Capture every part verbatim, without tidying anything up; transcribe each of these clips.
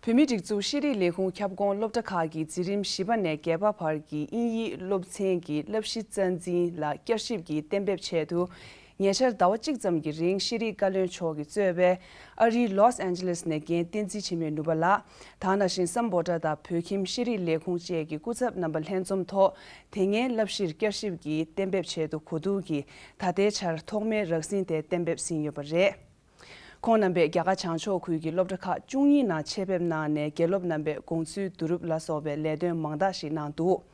བོད་མིའི་སྒྲིག་འཛུགས་ཤེས་རིག་ལས་ཁུངས་ཁྱབ་ཁོངས་སློབ་གྲྭ་ཁག་གིས་འཛིན་རིམ་བཞི་པ་ནས་བརྒྱད་པ་བར་གྱི་དབྱིན་ཡིག་སློབ་ཚན་གྱི་བསླབ་གཞི་རྩ་འཛིན་ལ་བསྐྱར་ཞིབ་ཀྱིས་གཏན་འབེབས་ཆེད་དུ། ཉེ་ཆར་ཟླ་བ་གཅིག་ཙམ་གྱི་རིང་ཤེས་རིག་བཀའ་བློན་མཆོག་གིས་གཙོས་པའི་ཨ་རིའི་ལོས་ཨན་ཇི་ལེས་ནས་རྒན་བསྟན་འཛིན་འཆི་མེད་ནོར་བུ་ལགས། ད་ག་ནང་བཞིན་སམ་བྷོ་ཊ་དང་བོད་ཁྱིམ་ཤེས་རིག་ལས་ཁུངས་བཅས་ཀྱི་སྐུ་ཚབ་རྣམ་པ་ལྷན་འཛོམས་ཐོག་དེ་སྔའི་བསླབ་གཞིར་བསྐྱར་ཞིབ་ཀྱིས་གཏན་འབེབས་ཆེད་དུ་གོ་བསྡུར་གྱིས་ད་ལྟའི་ཆར་ཐོག་མའི་རགས་ཟིན་དེ་གཏན་འབེབས་ཟིན་ཡོད་པ་རེད། ཁོང་རྣམ་པས་རྒྱ་གར་བྱང་ཕྱོགས་ཁུལ་གྱི་སློབ་གྲྭ་ཁག་བཅུ་གཉིས་ནང་ཆེད་ཕེབས་གནང་ནས་དགེ་སློབ་རྣམ་པས་དགོངས་ཚུལ་བསྡུ་རུབ་ལ་སོགས་པའི་ལས་དོན་མང་དག་ཞིག་གནང་འདུག་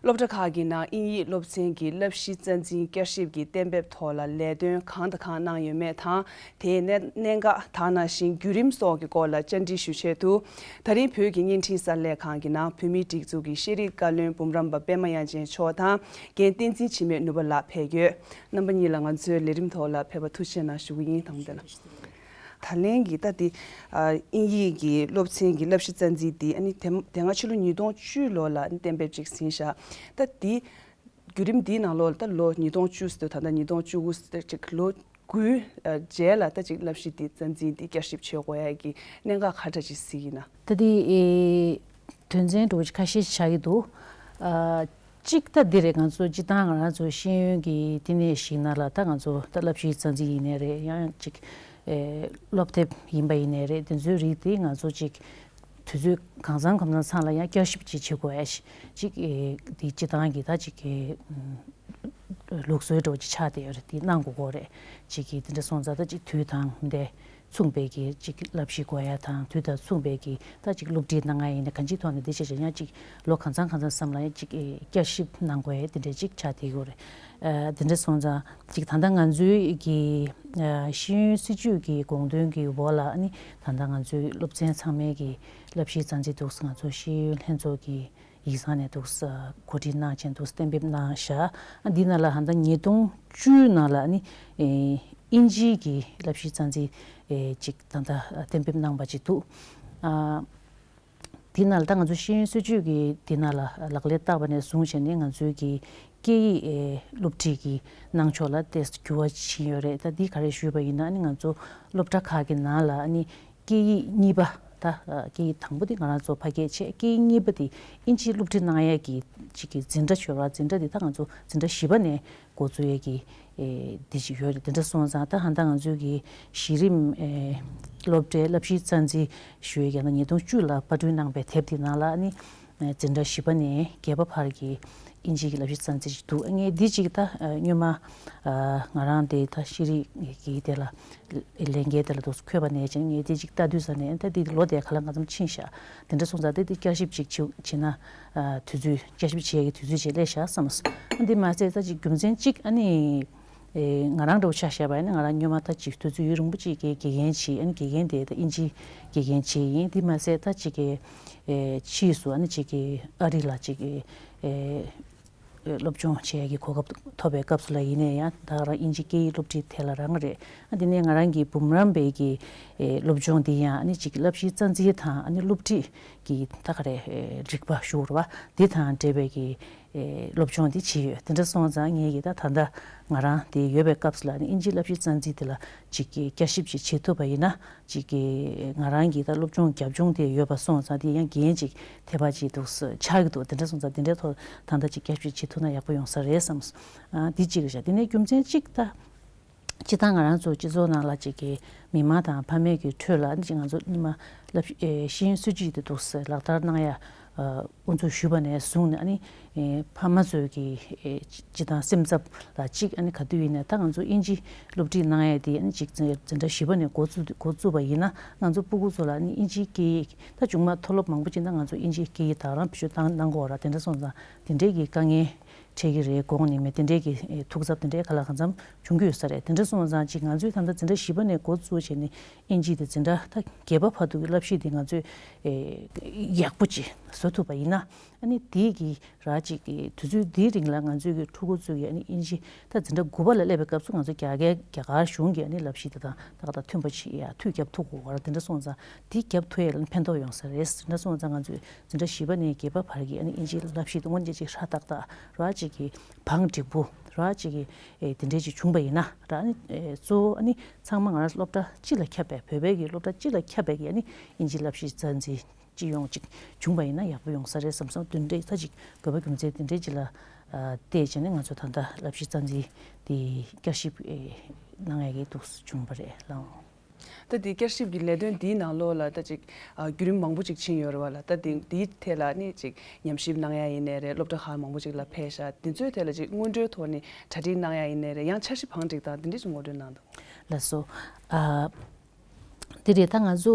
སློབ་གྲྭ་ཁག་གི་ནང་དབྱིན་ཡིག་སློབ་ཚན་གྱི་བསླབ་གཞི་རྩ་འཛིན་བསྐྱར་ཞིབ་ཀྱི་གཏན་འབེབས་ཐོག་ལ་ལས་དོན་གང་དང་གང་གནང་ཡོད་མེད་དང་། དེའི་གནད་གནད་འགག་དང་། ནང་བཞིན་བརྒྱུད་རིམ་སོགས་ཀྱི་སྐོར་ལ་བཅར་འདྲི་ཞུ་ཆེད་དུ། ད་རིང་བོད་ཀྱི་བརྙན་འཕྲིན་གསར་ལས་ཁང་གི་ནང་བོད་མིའི་སྒྲིག་འཛུགས་ཀྱི་ཤེས་རིག་བཀའ་བློན་འབུམ་རམས་པ་པད་མ་དབྱངས་ཅན་མཆོག་དང་། རྒན་བསྟན་འཛིན་འཆི་མེད་ནོར་བུ་ལགས་ཕེབས་ཡོད། རྣམ་པ་གཉིས་ལ་ང་ཚོའི་ལས་རིམ་ཐོག་ལ་ཕེབས་པར་ཐུགས་རྗེ་གནང་ཞུ་གི་ཡིན། དང་པོ་དེ་ལ། ད་ལན་གྱི་ད་དེ་ཨ་དབྱིན་ཡིག་གི་སློབ་ཚན་གྱི་བསླབ་གཞི་རྩ་འཛིན་འདི་ཨ་ནི་དེ་དེ་སྔ་ཕྱི་ལོ་ཉིས་སྟོང་བཅུ་ལོ་ལ་ཨ་ནི་གཏན་འབེབས་ཅིག་ཟིན་བཞག་ད་དེ་བརྒྱུད་རིམ་འདིའི་ནང་ལོགས་ལ་ད་ལོ་ཉིས་སྟོང་བཅུ་ཟེར་དུས་ད་ལྟ་ཉིས་སྟོང་བཅུ་དགུ་ཟེར་ཅིག་ལོ་དགུའི་ཨ་རྗེས་ལ་ད་ཅིག་བསླབ་གཞི་འདི་རྩ་འཛིན་འདི་བསྐྱར་ཞིབ་བྱེད་དགོས་ཡ་གི་གནད་འགག་ག་འདྲ་ཅིག་གཟིགས་ཡིན་ན། ད་དེ་ཨེ་དོན་ཚན་འདྲ་བོ་ཅིག་ཁ་ཤས་ཆགས་ཀྱི་འདུག་ཨ་གཅིག་ད་འདི་རེད། ང་ཚོ་སྤྱིར་བཏང་ང་རང་ཚོ་ཤེས་ཡོན་གྱི་བསྟི་གནས་ཤིག་ནང་ལ་ད་ང་ཚོ་ད་བསླབ་གཞིའི་རྩ་འཛིན་ཡིན་ནའི་རེད། ཡང་ཅིག་ཨེ་སློབ་དེབ་ཡིན་པ་ཡིན་ནའི་རེད། དེ་ཚོའི་རིགས་དེ་ང་ཚོ་ཅིག་དུས་ཚོད་གང་འཚམ་གང་འཚམ་ཚང་ལ་ཡང་བསྐྱར་ཞིབ་ཅིག་བྱེད་དགོས་ཡ་ཞིག་ཅིག་ཨེ་དེ་སྤྱིར་བཏང་གི་ད་ཅིག་ཨེ་ལུགས་སྲོལ་འདྲ་བོ་ཅིག་ཆགས་བསྡད་ཡོད་རེད། དེ་གནང་དགོས་ཀྱི་རེད། ཅིག་གིས་དེ་འདྲ་སོང་ཙང་ད་ཅིག་དུས་དང་དེ་མཚུངས་པའི་གི་ཅིག་བསླབ་གཞི་དགོས་ཡ་དང་། དུས་དང་མཚུངས་པའི་གི་ད་ཅིག་སློབ་ཁྲིད་གནང་ཡ་ཡིན་ན་གང་ཅིའི་ཐོག་ནས་དེ་བྱས་བྱས་ཡང་ཅིག་ལོ་གང་འཚམ་གང་འཚམ་བསམ་ལ་ཡང་ཅིག་ཨེ་བསྐྱར་ཞིབ་གནང་དགོས་ཡ་དེ་འདྲ་ཅིག་ཆགས་བསྡད་ཡོད་རེད། ཨ་དེ་འདྲ་སོང་ཙང་ཅིག་ད་ལྟ་ང་ཚོའི་གི་ཨ་ཤེས་ཡོན་སྲིད་བྱུས་ཀྱི་དགོངས་དོན་གྱི་འོག་ལ་ཨ་ནི་ད་ལྟ་ང་ཚོའི་སློབ་ཚན་ཚང་མའི་གི་བསླབ་གཞིའི་རྩ་འཛིན་འདུག་སེ་ང་ཚོ་ཤེས་ཡོན་ལྷན་ཚོགས་ཀྱི་ཡིག་ཚང་ནས་འདུག་སེ་གོ་སྒྲིག་གནང་བྱས་འདུག་སེ་གཏན་འབེབས་གནང་བཞག་ཨ་འདི་ནང་ལ་ད་ལྟ་ཉིས་སྟོང་བཅུ་ནང་ལ་ཨ་ནི་ཨེ་དབྱིན་ཇིའི་གི་བསླབ་གཞི་རྩ་འཛིན་ཨེ་ཅིག་ད་ལྟ་གཏན་འབེབས་གནང་བ་ཅིག་འདུག་ཨ་འདི་ནང་ལ་ད་ང་ཚོ་ཤེས་ཡོན་སྲིད་བྱུས་ཀྱི་འདི་ནང་ལ་ལག་ལེན་བསྟར་བ་ནས་བཟུང་བྱས་ནས་ང་ཚོའི་གི་སྐད་ཡིག་ཨེ་སློབ་ཁྲིད་ཀྱི་གནང་ཕྱོགས་ལ་ཏོག་ཙམ་འགྱུར་བ་ཕྱིན་ཡོད་རེད། ད་འདི་ག་རེ་ཞུས་པ་ཡིན་ན་ཨ་ནི་ང་ཚོ་སློབ་གྲྭ་ཁག་གི་ནང་ལ་ཨ་ནི་སྐད་ཡིག་གཉིས་པ་ད་ཨ་སྐད་ཡིག་དང་པོ་དེ་ང་རང་ཚོ་ཕ་སྐད་བྱས། སྐད་ཡིག་གཉིས་པ་དེ་དབྱིན་ཇིའི་སློབ་ཁྲིད་གནང་ཡས་ཀྱི་ཅིག་གི་འཛིན་གྲྭ་ཞུ་བ། འཛིན་གྲྭ་དེ་ད་ང་ཚོ་འཛིན་གྲྭ་བཞི་པ་ནས་འགོ་བཙུགས་ཡས་ཀྱི་ཨེ་དེ་ཅིག་ཡོད་རེད། དེ་འདྲ་སོང་ཙང་ད་ཧ་ད་ང་ཚོའི་གི་གཞི་རིམ་ཨེ་སློབ་གྲྭའི་བསླབ་གཞིའི་རྩ་འཛིན་ཞུ་ཡས་ཀྱི་ད་ཉིས་སྟོང་བཅུ་ལ་པར་སྐྲུན་གནང་པའི་དེབ་དེ་ནང་ལ་ཨ་ནི་འཛིན་གྲྭ་བཞི་པ་ནས་བརྒྱད་པ་བར་གྱི་དབྱིན་ཇི་གི་བསླབ་གཞི་རྩ་འཛིན་ཅིག་འདུག་ངས་འདི་ཅིག་ད་སྔོན་མ་ང་རང་དེ་ད་ཤེས་རིག་གི་དེ་ལ་ལས་འགན་དེ་ལ་འདུག་འཁོད་པ་ནས་ཀྱང་ངས་དེ་ཅིག་ལྟ་དུས་ཙ་ནས་ད་འདི་ལོ་དེ་ག་ལ་གང་འཚམ་ཕྱིན་ཤག་དེ་འདྲ་སོང་ཙང་ད་འདི་བསྐྱར་ཞིབ་ཅིག་བྱེད་བྱེད་ན་དུས་ཚོད་བསྐྱར་ཞིབ་བྱེད་ཡ་གི་དུས་ཚོད་ཅིག་སླེབས་ཤག་བསམ་སོང་། འདི་མ་ཟད་ད་ཅིག་རྒྱུ་མཚན་གཅིག་ཨ་ནི། ཨེ་ང་རང་འདྲ་བོ་ཆ་བཞག་པ་ཡིན་ན་ང་རང་སྔོན་མ་ད་ཅིག་དུས་ཚོད་ཡུན་རིང་པོ་ཅིག་གི་དགེ་རྒན་བྱས། ཨ་ནི་དགེ་རྒན་དེ་ད་དབྱིན་ཇིའི་དགེ་རྒན་བྱས་ཡིན། དེ་མ་ཟད་ད་ཅིག་གི་ཨེ་ཕྱིས་སུ་ཨ་ནི་ཅིག་གི་ཨ་རི་ལ་ཅིག་གི་ཨེ་སློབ་སྦྱོང་བྱེད་ཡ་གི་གོ་སྐབས་ཐོབ་པའི་སྐབས་སུ་ལ་ཡིན་ནའི་ཡང་ད་རང་དབྱིན་ཇི་སྐད་ཡིག་སློབ་ཁྲིད་ཐད་ལ་རང་རེད། ཨ་དེ་ནས་ང་རང་གི་འབུམ་རམས་པའི་གི་ཨེ་སློབ་སྦྱོང་འདི་ཡང་ཨ་ནི་ཅིག་བསླབ་གཞིའི་རྩ་འཛིན་དང་ཨ་ནི་སློབ་ཁྲིད་ཀྱི་ད་ག་རེ་ཨེ་རིག་པ་ཞུ་དགོས་རེད་བ། འདི་དང་འབྲེལ་བའི་གི་ཨེ་སློབ་སྦྱོང་འདི་བྱས་ཡོད། དེ་འདྲ་སོང་ཙང་ངས་ཀྱི་ད་ད་ལྟ་ང་རང་དེ་ཡོད་པའི་སྐབས་སུ་ལ་ནི་དབྱིན་ཇིའི་བསླབ་གཞིའི་རྩ་འཛིན་དེ་ལ་ཅིག་གི་བསྐྱར་ཞིབ་ཅིག་བྱེད་ཐུབ་པ་ཡིན་ན་ཅིག་གི་ང་རང་གི་ད་སློབ་སྦྱོང་རྒྱབ་ལྗོངས་དེ་ཡོད་པ་སོང་ཙང་དེ་ཡང་འགན་ཅིག་ཐེབས་པ་ཅིག་འདུག་ཆགས་ཀྱི་འདུག་དེ་འདྲ་སོང་ཙང་དེ་འདྲའི་ཐོག་ད་ལྟ་ཅིག་བསྐྱར་ཞིབ་བྱེད་ཐུབ་ན་ཡག་པོ་ཡོང་ས་རེད་བསམ། ཨ་འདི་གཅིག་རེད་ཤག་དེ་ནས་རྒྱུ་མཚན་གཅིག་ད། སྤྱིར་བཏང་ང་རང་ཚོ་སྤྱི་ཚོགས་ནང་ལ་ཅིག་གི་མི་མང་དང་ཕ་མེས་ཀྱི་ཁྲོད་ལ་ཅིག་ང་ཚོ་སྔོན་མ་བསླབ་ཨེ་ཤེས་ཡོན་སྲིད་བྱུས་དེ་འདུག་སེ་ལག་བསྟར་གནང་ཡ་ཨ་དབུ་འཛུགས་ཞུས་པ་ནས་བཟུང་ནས་ཨ་ནི་ཨེ་ཕ་མ་ཚོས་ཀྱི་ཨེ་སྤྱིར་བཏང་སེམས་འཚབ་ལ་གཅིག་ཨ་ནི་ག་དུས་ཡིན་ནའི་ད་ང་ཚོ་དབྱིན་ཇི་སློབ་ཁྲིད་གནང་ཡ་དེ་ཨ་ནི་ཅིག་འཛིན་འཛིན་གྲྭ་བཞི་པ་ནས་འགོ་བཙུགས་འགོ་བཙུགས་པ་ཡིན་ན་ང་ཚོ་སྤུ་གུ་ཚོ་ལ་ཨ་ནི་དབྱིན་ཇིའི་སྐད་ཡིག་ད་ཆུང་མ་མཐོ་སློབ་མང་པོ་ཅིག་ད་ང་ཚོ་དབྱིན་ཇིའི་སྐད་ཡིག་དང་རང་བེད་སྤྱོད་བཏང་གནང་དགོས་ར། དེ་འདྲ་སོང་ཙང་དེ་འདྲའི་གི་དཀའ་ངལ་འཕྲད་ཀྱི་རེད། དགོངས་ནས་མེད། དེ་འདྲའི་གི་ཨེ་ཐུགས་འཚབ་དེ་འདྲའི་ག་ལ་གང་འཚམ་བྱུང་གི་ཡོད་ས་རེད། དེ་འདྲ་སོང་ཙང་ཅིག་ང་ཚོས་ད་ལྟ་འཛིན་གྲྭ་བཞི་པ་ནས་འགོ་བཙུགས་བྱས་ནས་དབྱིན་ཇི་དེ་འཛིན་གྲྭ་ད་བརྒྱད་པ་བར་དུ་གི་བསླབ་གཞི་དེ་ང་ཚོས་ཨེ་ཡག་པོ་ཅིག་བཟོ་ཐུབ་པ་ཡིན་ན་ཨ་ནི་དེ་གི་ར་ཅིག་གི་དུས་ཚོད་འདིའི་རིང་ལ་ང་ཚོའི་གི་ཕྲུ་གུ་ཚོ་གི་ཨ་ནི་དབྱིན་ཇི་ད་འཛིན་གྲྭ་དགུ་པ་ལ་སླེབས་པའི་སྐབས་སུ་ང་ཚོ་རྒྱ་སྐད་རྒྱ་གར་གཞུང་གི་ཨ་ནི་བསླབ་གཞི་དེ་དང་ཏག་ཏག་མཐུན་པ་ཅིག་ཡ་མཐུད་རྒྱབ་ཐུབ་དགོས་པ་ར། དེ་འདྲ་སོང་ཙང་དེ་རྒྱབ་ཐུབ་ཡ་ལ་ཕན་ཐོགས་ཡོང་ས་རེད། དེ་འདྲ་སོང་ཙང་ང་ཚོས་འཛིན་གྲྭ་བཞི་པ་ནས་བརྒྱད་པ་བར་གྱི་ཨ་ནི་དབྱིན་ཇིའི་བསླབ་གཞི་དེ་དངོས་གནས་ཅིག་ཧྲ་ཏག་ཏག་ར་ཅིག་གི་བང་སྒྲིག་པོ་ ར་ཅིག་གི་ཨེ་དེ་འདྲས་ཅིག་བྱུང་པ་ཡིན་ན་ར། ཨ་ནི་ཨེ་གཙོ་བོ་ཨ་ནི་ཚང་མ་ང་རང་སློབ་གྲྭ་སྤྱི་ལ་ཁྱབ་པའི་བོད་པའི་གི་སློབ་གྲྭ་སྤྱི་ལ་ཁྱབ་པའི་གི་ཨ་ནི་དབྱིན་ཇི་བསླབ་གཞི་རྩ་འཛིན་སྤྱི་ཡོངས་ཅིག་བྱུང་པ་ཡིན་ན་ཡག་པོ་ཡོང་ས་རེད་བསམ་སོང་། དེ་འདྲས་ད་ཅིག་དགོས་པ་རྒྱུ་མཚན་དེ་འདྲས་ཅིག་ལ་ཨ་བལྟས་བྱས་ནས་ང་ཚོ་ད་ལྟ་བསླབ་གཞི་རྩ་འཛིན་དེ་བསྐྱར་ཞིབ་ཨེ་གནང་ཡ་གི་འདུག་བྱུང་པ་རེད་ལགས། ད་དེ་བསྐྱར་ཞིབ་ཀྱི་ལས་དོན་འདིའི་ནང་ལོགས་ལ་ད་ཅིག་ཨ་བརྒྱུད་རིམ་མང་པོ་ཅིག་ཕྱིན་ཡོད་རེད་བ་ལ། ད་དེ་དེའི་ཐད་ལ་ནི་ཅིག་ཉམས་ཞིབ་གནང་ཡ་ཡིན་ནའི་རེད། སློབ་གྲྭ་ཁག་མང་པོ་ཅིག་ལ་ཕེབས་ཤག་དེ་ཚོའི་ཐད་ལ་ཅིག་སྔོན་འགྲོའི་ཐོག་ནས་གྲ་སྒྲིག་གནང་ཡ་ཡིན་ནའི་རེད། ཡང་འཆར་གཞི་བང་སྒྲིག་དང་དེ་འདྲས་ཅིག་ངོ་སྤྲོད་གནང་དང་། ལགས་སོ། ཨ་དེ་རེད། ད་ང་ཚོ་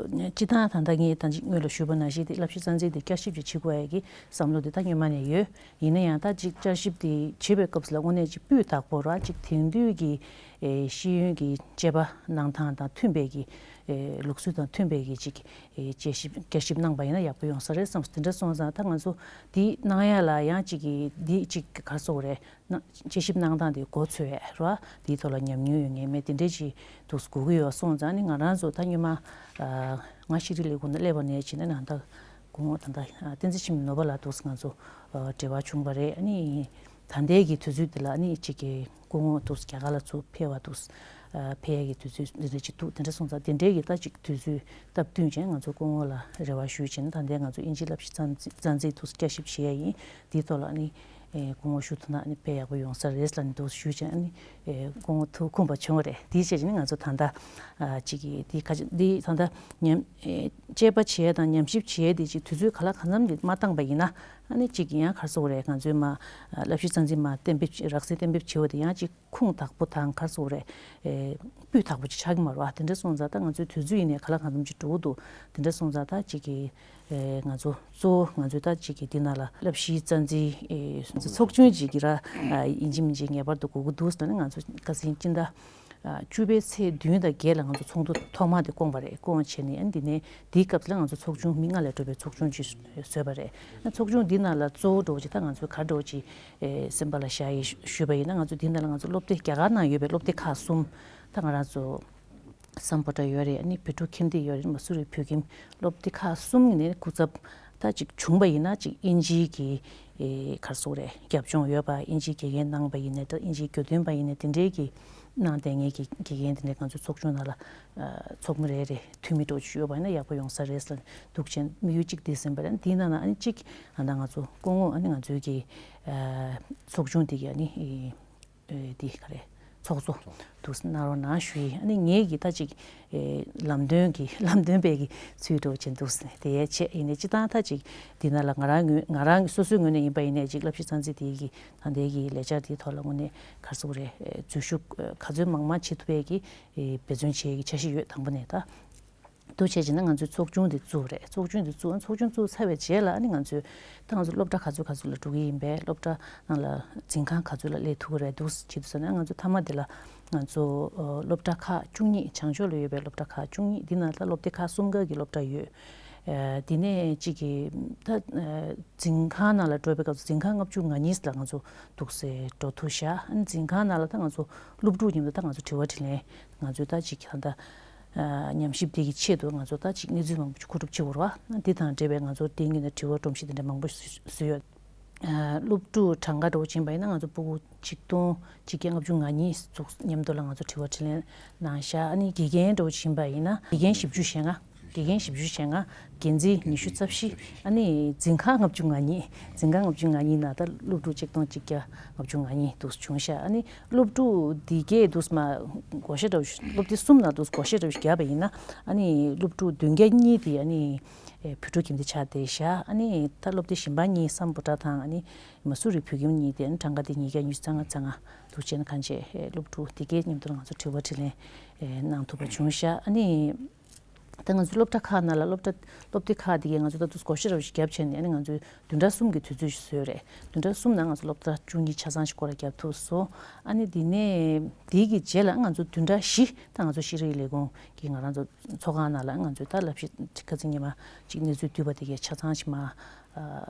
སྤྱི་བཏང་ད་ལྟ་ངས་ད་ཅིག་སྔོན་ལ་ཞུས་པ་ནང་བཞིན་དེ་བསླབ་གཞི་རྩ་འཛིན་དེ་བསྐྱར་ཞིབ་ཅིག་བྱེད་དགོས་ཡ་གི་བསམ་བློ་དེ་ད་སྔོན་མ་ནས་ཡོད། ཡིན་ན་ཡང་ད་ཅིག་བསྐྱར་ཞིབ་དེ་བྱེད་པའི་སྐབས་སུ་ལ་དངོས་གནས་ཅིག་སྤུས་དག་པོ་ར་ཅིག་དེང་དུས་ཀྱི་ཨེ་ཤེས་ཡོན་གྱི་དཔྱད་པ་གནང་སྟངས་དང་མཐུན་པའི་གི་ཨེ་ལུགས་སྲོལ་དང་མཐུན་པའི་གི་ཅིག་ཨེ་དཔྱད་ཞིབ་བསྐྱར་ཞིབ་གནང་པ་ཡིན་ན་ཡག་པོ་ཡོང་ས་རེད་བསམ། དེ་འདྲ་སོང་ཙང་ད་ང་ཚོ་འདི་གནང་ཡ་ལ་ཡང་ཅིག་གི་འདི་ཅིག་ག་རེ་ཟེར་དགོས་རེད། ན་དཔྱད་ཞིབ་གནང་སྟངས་དེ་མགོ་ཚོས་ར། དེའི་ཐོག་ལ་ཉམས་མྱོང་ཡོད་ངེས་མེད་དེ་འདྲས་ཅིག་འདུག་དགོས་ཀྱི་ཡོད་སོང་ཙང་ནི་ང་རང་ཚོ་ད་སྔོན་མ་ཨ་ང་ཤེས་རིག་ལས་ཁུངས་ནང་སླེབས་པ་ནས་བྱས་ནས་ནང་ད་སྐུ་ངོ་ད་ལྟ་ཨ་བསྟན་འཛིན་འཆི་མེད་ནོར་བུ་ལགས་འདུག་ང་ཚོ་ཨ་འབྲེལ་བ་བྱུང་བ་རེད། ཨ་ནི་ད་ལྟའི་གི་དུས་ཚོད་འདི་ལ་ཨ་ནི་གཅིག་གི་སྐུ་ངོ་འདུག་རྒྱ་གར་ལ་ཚུར་ཕེབས་པ་འདུག་ཨ་ཕེབས་ཡས་ཀྱི་དུས་ཚོད་འདི་འདྲ་ཅིག་འདུག་དེ་འདྲ་སོང་ཙང་དེ་འདྲའི་གི་ད་ཅིག་དུས་ཚོད་སྟབས་བསྟུན་བྱས་ང་ཚོ་སྐུ་ངོ་ལ་རེ་བ་ཞུས་བྱས་ནས་ད་ལྟའི་ང་ཚོ་དབྱིན་ཇི་བསླབ་གཞི་རྩ་འཛིན་རྩ་འཛིན་འདུག་བསྐྱར་ཞིབ་བྱེད་ཡས་ཡིན། དེའི་ཐོག་ལ་ཨ་ནི་ཨེ་སྐུ་ངོ་ཞུ་ཐུབ་ན་ཨ་ནི་དཔེ་ཡག་པོ་ཡོང་ས་རེད་ལབ་ནས་འདུག་ཞུས་བྱས་ཨ་ནི་ཨེ་སྐུ་ངོ་ཐུགས་ཁོམ་པ་བྱུང་བ་རེད། དེའི་ཕྱིར་ནི་ང་ཚོ་ད་ལྟ་ཨ་ཅིག་གི་དེ་ཁ་ཅིག་འདི་ད་ལྟ་ཉམས་ཨེ་དཔྱད་པ་བྱེད་ཡས་དང་ཉམས་ཞིབ་བྱེད་ཡས་དེ་ཅིག་དུས་ཚོད་ག་ལ་གང་འཚམ་དེ་མ་བཏང་པ་ཡིན་ན་ཨ་ནི་ཅིག་ཡང་ག་རེ་ཟེར་དགོས་རེད། ང་ཚོའི་མ་ཨ་བསླབ་གཞི་རྩ་འཛིན་མ་གཏན་འབེབས་རགས་ཟིན་གཏན་འབེབས་བྱེད་པ་དེ་ཡང་ཅིག་ཁུངས་དག་པོ་དང་ག་རེ་ཟེར་དགོས་རེད། ཨེ་སྤུས་དག་པོ་ཅིག་ཆགས་ཀྱི་མ་རེད་བ། དེ་འདྲ་སོང་ཙང་ད་ང་ཚོའི་དུས་ཚོད་ཡིན་ནའི་ག་ལ་གང་འཚམ་ཅིག་འགྲོ་གི་འདུག་དེ་འདྲ་སོང་ཙང་ད་ཅིག་གི་ཨེ་ང་ཚོ་གཙོ་བོ་ང་ཚོའི་ད་ཅིག་གི་འདི་ནང་ལ་བསླབ་གཞིའི་རྩ་འཛིན་ཨེ་ཚོགས་ཆུང་ཅིག་གི་ར་ཨ་ཡིན་གཅིག་མིན་གཅིག་ངེས་པར་དུ་དགོས་ཀྱི་འདུག་ཟེར་ནས་ང་ཚོ་ཁ་སང་སྤྱི་ཟླ་ཨ་བཅུ་པའི་ཚེས་བདུན་དང་བརྒྱད་ལ་ང་ཚོ་ཚོགས་འདུ་ཐོག་མ་དེ་བསྐོངས་པ་རེད། བསྐོངས་བྱས་ནས་ཨ་ནི་འདི་ནས་དེའི་སྐབས་ལ་ང་ཚོ་ཚོགས་ཆུང་མི་ལྔ་ལས་གྲུབ་པའི་ཚོགས་ཆུང་ཅིག་བཟོས་པ་རེད། ཨ་ཚོགས་ཆུང་འདི་ནང་ལ་གཙོ་བོ་འདྲ་བོ་ཅིག་ད་ང་ཚོའི་ག་འདྲ་བོ་ཅིག་ཨེ་སེམས་པ་ལ་བཞག་ཡས་ཞུས་པ་ཡིན་ན། ང་ཚོ་འདི་ནང་ལ་ང་ཚོ་སློབ་སྡེ་རྒྱ་གར་ནང་ཡོད་པའི་སློབ་སྡེ་ཁག་གསུམ། ད་ང་རང་ཚོ་སམ་བྷོ་ཊ་ཡོད་རེད། ཨ་ནི་བི་ཀྲུ་ཁན་དི་ཡོད་རེད། མ་སུ་རི་བོད་ཁྱིམ་སློབ་སྡེ་ཁག་གསུམ་ནས་སྐུ་ཚབ་ད་ཅིག་བྱུང་པ་ཡིན་ན་ཅིག་དབྱིན་ཇིའི་གི་ཨེ་ག་རེ་ཟེར་དགོས་རེད། རྒྱབ་ལྗོངས་ཡོད་པ། དབྱིན་ཇིའི་དགེ་རྒན་གནང་པ་ཡིན་ནའི་ད་དབྱིན་ཇིའི་དགེ་འདུན་པ་ཡིན་ནའི་དེ་འདྲའི་གི་གནང་བསྡད་མཁན་གྱི་དགེ་རྒན་དེ་འདྲའི་ང་ཚོའི་ཚོགས་ཆུང་ནང་ལ་ཨ་ཚོགས་མི་རེ་རེ་འཐུས་མི་འདྲ་བོ་ཅིག་ཡོད་པ་ཡིན་ན་ཡག་པོ་ཡོང་ས་རེད་ཟེར་འདུག་བྱས་དམིགས་ཡུལ་གཅིག་འདི་ཟིན་པ་རེད། འདིའི་ནང་ན་ཨ་ནི་གཅིག་ཨ་ད་ང་ཚོ་སྐུ་ངོ་ཨ་ནི་ང་ཚོའི་གི་ཨ་ཚོགས་ཆུང་འདི་གི་ཨ་ནི་ཨེ་ཨེ་འདི་ག་རེ་ཚོགས་གཙོ་འདུག་གནང་རོགས་གནང་ཞུ་ཡིན། ཨ་ནི་ངེད་ཀྱི་ད་ཅིག་ཨེ་ལམ་སྟོན་གྱི་ལམ་སྟོན་པའི་གི་ཚུལ་འདྲ་བོ་ཅིག་འདུག་ཟེར་ནས་དེ་ཡས་ཆེད་ཡིན་ནའི་སྤྱི་བཏང་ད་ཅིག་འདི་ནང་ལ་ང་རང་ངོས་ང་རང་སོ་སོའི་ངོས་ནས་ཡིན་པ་ཡིན་ནའི་ཅིག་བསླབ་གཞི་རྩ་འཛིན་དེ་གི་ད་ལྟའི་གི་ལས་འཆར་དེའི་ཐོག་ལ་དངོས་གནས་ག་རེ་ཟེར་དགོས་རེད། ཨེ་འཛུལ་ཞུགས་ཨེ་ག་ཚོད་མང་མང་བྱེད་ཐུབ་པའི་གི་ཨེ་འབད་བརྩོན་བྱེད་ཡས་ཀྱི་འཆར་གཞི་ཡོད། དང་པོ་ནས་ད། འདུག་བྱས་བྱས་ན་ང་ཚོས་ཚོགས་ཆུང་འདི་བཙུགས་རེད། ཚོགས་ཆུང་འདི་བཙུགས། ཚོགས་ཆུང་བཙུགས་ཚར་བའི་རྗེས་ལ་ཨ་ནི་ང་ཚོས་ད་ང་ཚོ་སློབ་གྲྭ་ག་ཚོད་ག་ཚོད་ལ་འགྲོ་གི་ཡིན་པས། སློབ་གྲྭ་ནང་ལ་འཛིན་ཁང་ག་ཚོད་ལ་སླེབས་ཐུབ་ཀྱི་རེད་འདུག་བྱེད་དུས་ཙམ་ནས་ང་ཚོ་མཐའ་མ་དེ་ལ་ང་ཚོ་ཨ་སློབ་གྲྭ་ཁག་བཅུ་གཉིས། བྱང་ཕྱོགས་ལ་ཡོད་པའི་སློབ་གྲྭ་ཁག་བཅུ་གཉིས་འདི་ནང་ལ་སློབ་སྡེ་ཁག་གསུམ་ཀ་གི་སློབ་གྲྭ་ཡོད། ཨ་དེ་ནས་གཅིག་གི་ད་ཨ་འཛིན་ཁང་ནང་ལ་འགྲོ་བའི་སྐབས་སུ་འཛིན་ཁང་ལྔ་བཅུ་ང་གཉིས་ལ་ང་ཚོ་འདུག་སེ་འགྲོ་ཐུབ་ཤག་ཨ་ནི་འཛིན་ཁང་ནང་ལ་ད་ང་ཚོ་སློབ་ཕྲུག་མཉམ་དུ་ད་ང་ཚོ་དྲི་བ་དྲིས་ལན། ང་ཚོས་ད་ཅིག་ད་ལྟ་ཨ་ཉམས་ཞིབ་དེ་གི་ཆེད་དུ་ང་ཚོ་ད་ཅིག་གནས་ཚུལ་མང་པོ་ཅིག་མཁོ་སྒྲུབ་བྱེད་དགོས་རེད་བ། འདི་དང་འབྲེལ་བའི་ང་ཚོ་དེ་སྔོན་ནས་དྲི་བ་སྒྲོམ་གཞི་དེ་འདྲ་མང་པོ་བཟོས་ཡོད། ཨ་སློབ་ཕྲུག་གྲངས་ཀ་འདྲ་བོ་ཕྱིན་པ་ཡིན་ན་ང་ཚོ་ཕྲུ་གུ་ཆིག་སྟོང་གཅིག་བརྒྱ་ལྔ་བཅུ་ང་གཉིས་ཙམ་མཉམ་དུ་ལ་ང་ཚོ་དྲི་བ་དྲིས་ལན་གནང་ཤག་ཨ་ནི་དགེ་རྒན་འདྲ་བོ་ཕྱིན་པ་ཡིན་ན་དགེ་རྒན་བཞི་བཅུ་ཞེ་ལྔ། དགེ་རྒན་བཞི་བཅུ་ཞེ་ལྔ། འགན་འཛིན་ཉི་ཤུ་རྩ་བཞི། ཨ་ནི་འཛིན་ཁང་ལྔ་བཅུ་ང་གཉིས། འཛིན་ཁང་ལྔ་བཅུ་ང་གཉིས་ནང་ད་སློབ་ཕྲུག་ཆིག་སྟོང་གཅིག་བརྒྱ་ལྔ་བཅུ་ང་གཉིས་འདུག་བྱུང་ཤག་ཨ་ནི་སློབ་ཕྲུག་འདི་གས་འདུག་མ་བགོ་བཤའ་འདྲ་བོ་ཞིག་སློབ་སྡེ་གསུམ་ནང་འདུག་བགོ་བཤའ་འདྲ་བོ་ཞིག་བརྒྱབ་པ་ཡིན་ན་ཨ་ནི་སློབ་ཕྲུག་བདུན་བརྒྱ་གཉིས་དེ་ཨ་ནི་ཨེ་བོད་ཕྲུག་ཁྱིམ་སྡེ་ཆགས་བསྡད་ཤག་ཨ་ནི་ད་སློབ་སྡེ་གཞན་པ་གཉིས་སམ་བྷོ་ཊ་དང་ཨ་ནི་མ་སུ་རི་བོད་ཁྱིམ་གཉིས་དེ་ཨ་ནི་གྲངས་ཀ་དེ་ཉིས་བརྒྱ་ཉི་ཤུ་རྩ་ལྔ་རྩ་ལྔ་འདུག་བྱས་ན་གང་བྱས་ཨེ་སློབ་ཕྲུག་འདི་གས་མཉམ་དུ་ང་ཚོ་དྲི་བ་དྲིས་ལན་ཨེ་གནང་ཐུབ་པ་བྱུང་ཤག་ཨ་ནི། ད་ང་ཚོའི་སློབ་གྲྭ་ཁག་ནང་ལ་སློབ་གྲྭ་སློབ་སྡེ་ཁག་དེ་གས་ང་ཚོ་ད་དུང་བགོ་བཤའ་འདྲ་བོ་ཞིག་བརྒྱབ་བྱས་ནས་ཨ་ནི་ང་ཚོའི་བདུན་ཕྲག་གསུམ་གྱི་དུས་ཚོད་ཞིག་བཟོས་རེད། བདུན་ཕྲག་གསུམ་ནང་ང་ཚོ་སློབ་གྲྭ་བཅུ་གཉིས་ཆ་ཚང་ཞིག་སྐོར་ར་བརྒྱབ་ཐུབ་སོང་། ཨ་ནི་དེ་ནས་དེའི་གི་རྗེས་ལ་ང་ཚོ་བདུན་ཕྲག་བཞི་ད་ང་ཚོ་ཤེས་རིག་ལས་ཁུངས་ཀྱི་ང་རང་ཚོ་ཚོགས་ཁང་ནང་ལ་ང་ཚོའི་ད་བསླབ་གཞི་ཁ་སང་ཉི་མ་གཅིག་གནས་ཚུལ་བསྡུས་པ་དེ་གས་ཆ་ཚང་ཞིག་མ་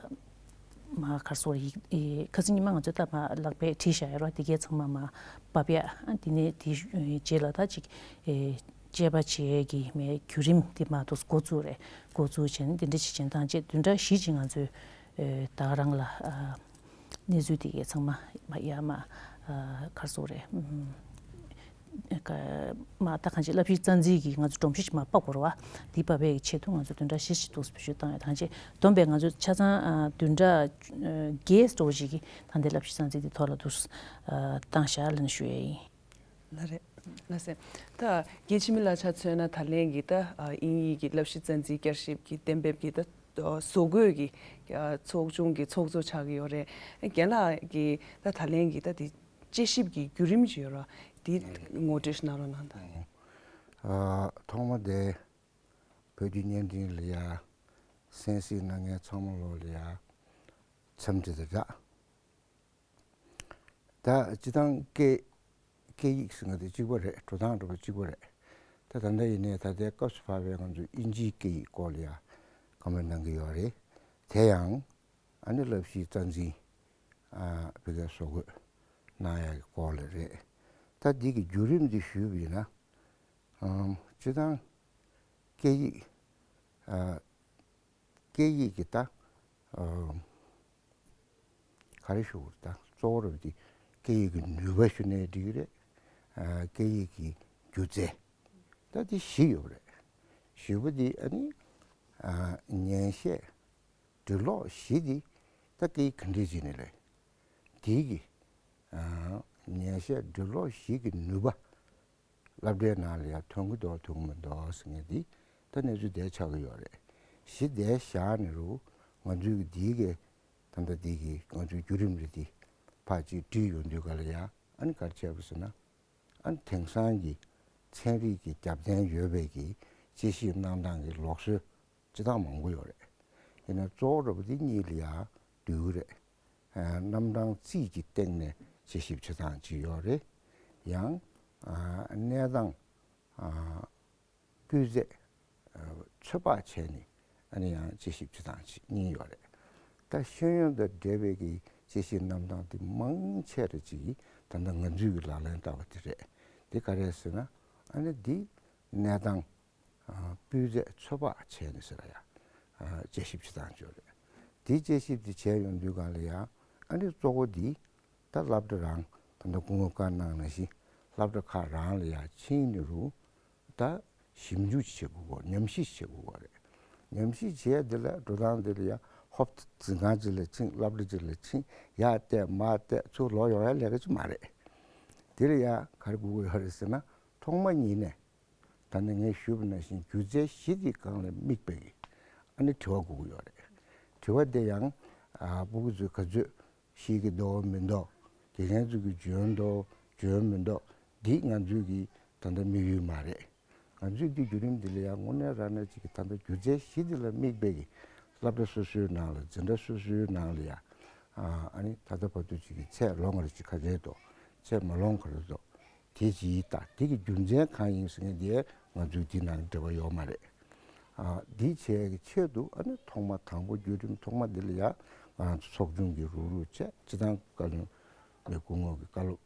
མ་ག་རེ་ཟེར་ཡིག་ཁ་སང་ཉི་མ་ང་ཚོས་ད་མ་ལག་པས་བྲིས་བཞག་ཡོད་རེད་བ། དེ་གས་ཚང་མ་མ་ཕབ་ཡ། ཨ་དེ་ནས་དེའི་རྗེས་ལ་ད་ཅིག་དཔྱད་པ་བྱེད་ཡས་ཀྱི་མའི་བརྒྱུད་རིམ་དེ་མ་གཏོགས་འགོ་བཙུགས་རེད། འགོ་བཙུགས་བྱས་ནས་དེ་འདྲ་ཞིག་བྱས་ནས་ད་བྱས་བདུན་ཕྲག་བཞི་ཅིག་ང་ཚོས་ད་ག་རང་ལ་གནས་ཚུལ་དེ་གས་ཚང་མ་མ་ཡར་མ་ ཨ་ག་རེ་ཟེར་དགོས་རེད། ཨམ། ཀ་མ་ད་གང་ཅི་བསླབ་གཞི་རྩ་འཛིན་གྱི་ང་ཚོ་སྒྲོམ་གཞི་ཞིག་མར་ཕབ་དགོས་རེད་བ། དེ་ཕབ་པའི་ཆེད་དུ་ང་ཚོ་བདུན་ཕྲག་བཞི་ཞིག་འདུག་སེ་བེད་སྤྱོད་བཏང་ཡོད། ད་གང་ཅི་བསྡོམས་པས་ང་ཚོ་ཆ་ཚང་ཨ་བདུན་ཕྲག་ཨ་བརྒྱད་འགྲོ་ཞིག་གི་ད་ལྟའི་བསླབ་གཞི་རྩ་འཛིན་དེ་ཐོག་ལ་འདུག་སེ་ཨ་བཏང་བཞག་ལབ་ནས་ཞུ་ཡས་ཡིན། ལགས་རེད། ལགས་སེ། ད་རྒན་འཆི་མེད་ལགས་ཆ་མཚོན་ན་ད་ལན་གྱི་ད་ཨ་དབྱིན་ཡིག་གི་བསླབ་གཞི་རྩ་འཛིན་བསྐྱར་ཞིབ་ཀྱི་གཏན་འབེབས་ཀྱི་ད་བཟོ་འགོད་ཀྱི་ཨ་ཚོགས་ཆུང་གི་ཚོགས་གཙོ་ཆགས་ཀྱི་ཡོད་རེད། རྒན་ལགས་ཀྱིས་ད་ད་ལན་གྱི་ད་དེ་དཔྱད་ཞིབ་ཀྱི་བརྒྱུད་རིམ་ཅིག་ཡོད་ར། དེ་ངོ་སྤྲོད་ཞིག་གནང་རོགས་གནང་དང་། ཨ་ཐོག་མ་དེ་བོད་བརྒྱུད་བརྙན་འཕྲིན་ལ་ཡ་གསན་གཟིགས་གནང་མཁན་ཚང་མ་ལོ་ལ་ཡ་འཚམས་འདྲི་དང་སྦྲགས། ད་སྤྱིར་བཏང་སྐད་སྐད་ཡིག་ཟེར་མཁན་དེ་གཅིག་པ་རེད། འགྲོ་སྟངས་འགྲོ་བ་གཅིག་པ་རེད། ད་ད་ལྟ་ཡིན་ནའི་ད་ལྟའི་སྐབས་སུ་བབས་པའི་ང་ཚོ་དབྱིན་ཇིའི་སྐད་ཡིག་སྐོར་ལ་ཡ་བཀའ་མོལ་གནང་གི་ཡོད་རེད། དེ་ཡང་ཨ་ནི་བསླབ་གཞིའི་རྩ་འཛིན་ཨ་ཕ་གིར་བཟོ་འགོད་གནང་ཡག་གི་སྐོར་ལ་རེད། ད་འདི་གི་བརྒྱུད་རིམ་འདི་ཞུས་པ་ཡིན་ན། ཨམ། སྤྱིར་བཏང་སྐད་ཡིག་ཨ། སྐད་ཡིག་གི་ད་ཨ། ག་རེ་ཞུ་དགོས་རེད། ད་གཙོ་བོ་རེད་པ། འདི་སྐད་ཡིག་གི་ནུས་པ་ཞུ་ནའི་འགྲིག་གི་རེད། ཨ། སྐད་ཡིག་གི་སྒྱུ་རྩལ། ད་འདི་བཞི་ཡོད་པ་རེད། བཞི་པོ་འདི་ཨ་ནི་ཨ། ཉན་བཤད་འབྲི་ཀློག་བཞི་འདི་ད་སྐད་ཡིག་ག་འདྲས་ཅིག་ནས་ལས་འདི་གི་ཨ། ཉན་བཤད་འབྲི་ཀློག་བཞི་གི་ནུས་པ་སློབ་གྲྭའི་ནང་ལ་ཡང་ཐོན་གྱི་འདུག་ཐོན་གྱི་མི་འདུག་ཟེར་མཁན་འདི་ད་གནས་ཚུལ་དེ་ཆགས་ཀྱི་ཡོད་རེད། གཞི་དེ་བཞག་ནས་རུ་ང་ཚོའི་གི་འདིའི་གི་ད་ལྟ་འདི་གི་ང་ཚོའི་བརྒྱུད་རིམ་རེ་འདི་ཕར་ཅིག་བྲིས་ཡོང་དུས་ག་ལ་ཡ་ཨ་ནི་ག་རེ་བྱས་པ་ཟེར་ན། ཨ་ནི་དེང་སང་གི་ཚན་རིག་གི་རྒྱབ་རྟེན་ཡོད་པའི་གི་དཔྱད་ཞིབ་གནང་སྟངས་ཀྱི་ལུགས་སྲོལ་སྤྱིར་བཏང་མང་པོ་ཡོད་རེད། ཡིན་ན་གཙོ་བོ་འདྲ་པོ་འདི་གཉིས་ལ་ཡ་འདུས་རེད། ཨ། རྣམ་གྲངས་རྩིས་ཀྱི་སྟེང་ནས་དཔྱད་ཞིབ་བྱེད་སྟངས་གཅིག་ཡོད་རེད། ཡང་ཨ། གནས་སྟངས་ཨ། སྤུས་ཚད་ཨ། ཚོད་དཔག་བྱས་ནས་ཨ་ནི་ཡང་དཔྱད་ཞིབ་བྱེད་སྟངས་གཅིག་གཉིས་ཡོད་རེད། ད་ཤེས་ཡོན་དང་འབྲེལ་བའི་གི་དཔྱད་ཞིབ་རྣམ་གྲངས་འདི་མང་ཆེ་རེ་ཅིག་ད་ལྟ་ང་ཚོས་གི་ལག་ལེན་བསྟར་བ་དེ་རེད། འདི་ག་རེ་ཟེར་ན། ཨ་ནི་འདི་གནས་སྟངས་ཨ། སྤུས་ཚད་ཚོད་དཔག་བྱས་ནས་ཟེར་ཡ། ཨ། དཔྱད་ཞིབ་བྱེད་སྟངས་ཅིག་ཡོད་རེད། དེ་དཔྱད་ཞིབ་དེ་བྱས་ཡོང་དུས་སྒང་ལ་ཡ་ཨ་ནི་གཙོ་བོ་འདི་ད་སློབ་གྲྭ་རང་ད་ལྟ་སྐུ་ངོས་བཀའ་གནང་ནང་བཞིན་སློབ་གྲྭ་ཁག་རང་ལ་ཡ་ཕྱིན་ནས་རུ་ད་ཞིབ་འཇུག་བྱེད་དགོས་གོ། ཉམས་ཞིབ་བྱེད་དགོས་གོ་རེད། ཉམས་ཞིབ་བྱས་འདི་ལ་འགྲོ་སྟངས་འདི་ལ་ཡ་ཧོབ་འཛིན་ཁང་ཅིག་ལ་ཕྱིན། སློབ་གྲྭ་ཅིག་ལ་ཕྱིན། ཡར་བལྟས་མར་བལྟས་ཚུར་ལོག་ཡོང་ཡ་ལས་ཀ་ཅིག་མ་རེད། དེ་ལ་ཡ་ག་རེ་དགོས་ཀྱི་ཡོད་རེད་ཟེར་ན། ཐོག་མ་ཉིད་ནས་ད་ནི་ངས་ཞུས་པ་ནང་བཞིན་སྒྱུ་རྩལ་བཞི་དེའི་སྒང་ལ་དམིགས་པའི་ཨ་ནི་དྲི་བ་དགོས་ཀྱི་ཡོད་རེད། དྲི་བ་དེ་ཡང་ཨ། ཕྲུ་གུ་ཚོས་ག་ཚོད་ཤེས་ཀྱི་འདུག་མི་འདུག་དགེ་རྒན་ཚོས་ཀྱི་འཇོན་འདུག་འཇོན་མི་འདུག་འདི་ང་ཚོའི་གི་ད་ལྟ་དམིགས་ཡུལ་མ་རེད། ང་ཚོས་འདི་བརྒྱུད་རིམ་འདི་ལ་ཡང་དངོས་གནས་རང་ནས་ཅིག་གི་ད་ལྟ་སྒྱུ་རྩལ་བཞི་འདི་ལ་དམིགས་པའི་གི་སློབ་གྲྭ་སོ་སོའི་ནང་ལ་འཛིན་གྲྭ་སོ་སོའི་ནང་ལ་ཡང་ཨ། ཨ་ནི་ད་ལྟ་བར་དུ་ཅིག་གི་ཚད་ལོངས་ག་རེ་ཅིག་ག་ཚད་འདུག་ཚད་མ་ལོངས་ག་རེ་འདུག་དེ་ཅིག་ད་དེ་གི་རྒྱུ་མཚན་གང་ཡིན་ཟེར་མཁན་དེ་ང་ཚོའི་འདི་ནང་འབྲེལ་བ་ཡོད་མ་རེད། ཨ། འདི་བྱེད་ཡག་གི་ཆེད་དུ་ཨ་ནི་ཐོག་མ་དང་པོ་བརྒྱུད་རིམ་ཐོག་མ་འདི་ལ་ཡ་ང་རང་ཚོ་ཚོགས་ཆུང་གི་རུག་རུག་བྱས། སྤྱིར་བཏང་བཀའ་བློན་ངའི་སྐུ་ངོ་གི་བཀའ་སློབ་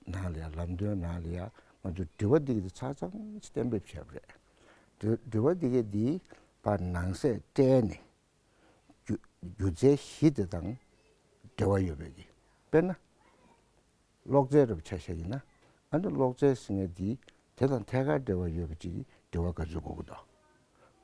ནང་ལ་ཡ་ལམ་སྟོན་ནང་ལ་ཡ་ང་ཚོ་དྲི་བ་འདི་གི་ཆ་ཚང་ཅིག་གཏན་འབེབས་བྱས་པ་རེད། དྲི་དྲི་བ་འདི་གའི་འདི་ཕར་ནང་གསེས་སྤྲད་ནས། སྒྱུ་སྒྱུ་རྩལ་བཞི་དེ་དང་འབྲེལ་བ་ཡོད་པའི་གི། དཔེར་ན། གློག་རྫས་རབ་ཆ་བཞག་ཡིན་ན། ཨ་ནི་གློག་རྫས་ཟེར་མཁན་དེ་དེ་དང་ཐད་ཀར་འབྲེལ་བ་ཡོད་པ་ཅིག་གི་དྲི་བ་ག་ཚོད་དགོས་ཀྱི་འདུག་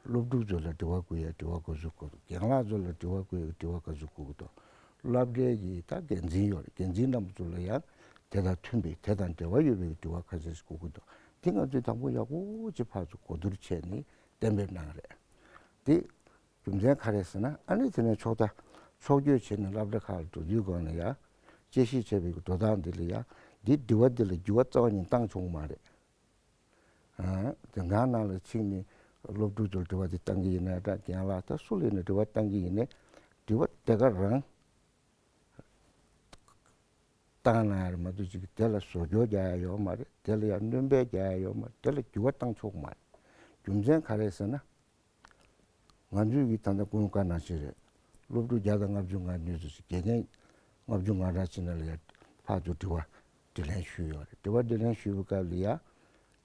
སློབ་ཕྲུག་ཚོ་ལ་དྲི་བ་བཀོད་ཡ་དྲི་བ་ག་ཚོད་དགོས་འདུག་རྒན་ལགས་ཚོ་ལ་དྲི་བ་བཀོད་ཡ་དྲི་བ་ག་ཚོད་དགོས་ཀྱི་འདུག་སློབ་གྲྭའི་གི་ད་འགན་འཛིན་ཡོད་རེད། འགན་འཛིན་རྣམ་པ་ཚོ་ལ་ཡང་དེ་དང་མཐུན་པའི་དེ་དང་འབྲེལ་བ་ཡོད་པའི་དྲི་བ་ག་ཚོད་ཞིག་དགོས་ཀྱི་འདུག་དེ་ང་ཚོས་དང་པོ་ཡག་པོ་ཅིག་ཕར་ཚུར་གོ་བསྡུར་བྱས་ནས་གཏན་འབེབས་གནང་རེད། དེ། རྒྱུ་མཚན་ག་རེ་ཟེར་ན། ཨ་ནི་དེ་ནས་ཕྱོགས་མཐའ་ཕྱོགས་བསྐྱོད་བྱས་ནས་སློབ་གྲྭ་ཁག་ལ་འགྲོ་དུས་སྒང་ལ་ཡ། དཔྱད་ཞིབ་བྱས་པའི་འགྲོ་སྟངས་འདི་ལ་ཡ། འདི་དྲི་བ་འདི་ལ་འགྱུར་བ་རྩ་བ་ཉིད་བཏང་ཆོག་གི་མ་རེད། ཨ། དེ་སྒང་ནང་ལ་ཕྱིན་ནས་སློབ་ཕྲུག་ཚོར་དྲི་བ་འདི་བཏང་གི་ཡིན་ན་འདྲ། རྒན་ལགས་ད་སུ་ལ་ཡིན་ན་དྲི་བ་བཏང་གི་ཡིན་ནའི་དྲི་བ་དེ་ག་རང་བཏང་ན་ཡང་མ་གཏོགས་ཅིག་དེ་ལ་བཟོ་བཅོས་རྒྱག་ཡ་ཡོད་མ་རེད། དེ་ལ་ཡང་སྣོན་པ་རྒྱག་ཡ་ཡོད་མ་རེད། དེ་ལ་འགྱུར་བ་བཏང་ཆོག་གི་མ་རེད། རྒྱུ་མཚན་ག་རེ་ཟེར་ན། ང་ཚོས་ཀྱི་ད་ལྟ་ཀུན་སློང་བཀའ་གནང་བཞིན་རེད། སློབ་ཕྲུག་བརྒྱ་དང་ལྔ་བཅུ་ང་གཉིས་ཙམ་ཞིག་དགེ་རྒན་ལྔ་བཅུ་ང་གྲངས་ཅིག་ནང་ལ་ཡ་ཕར་ཚུར་དྲི་བ་དྲིས་ལན་ཞུས་ཡོད་རེད། དྲི་བ་དྲིས་ལན་ཞུས་པའི་སྐབས་ལ་ཡ།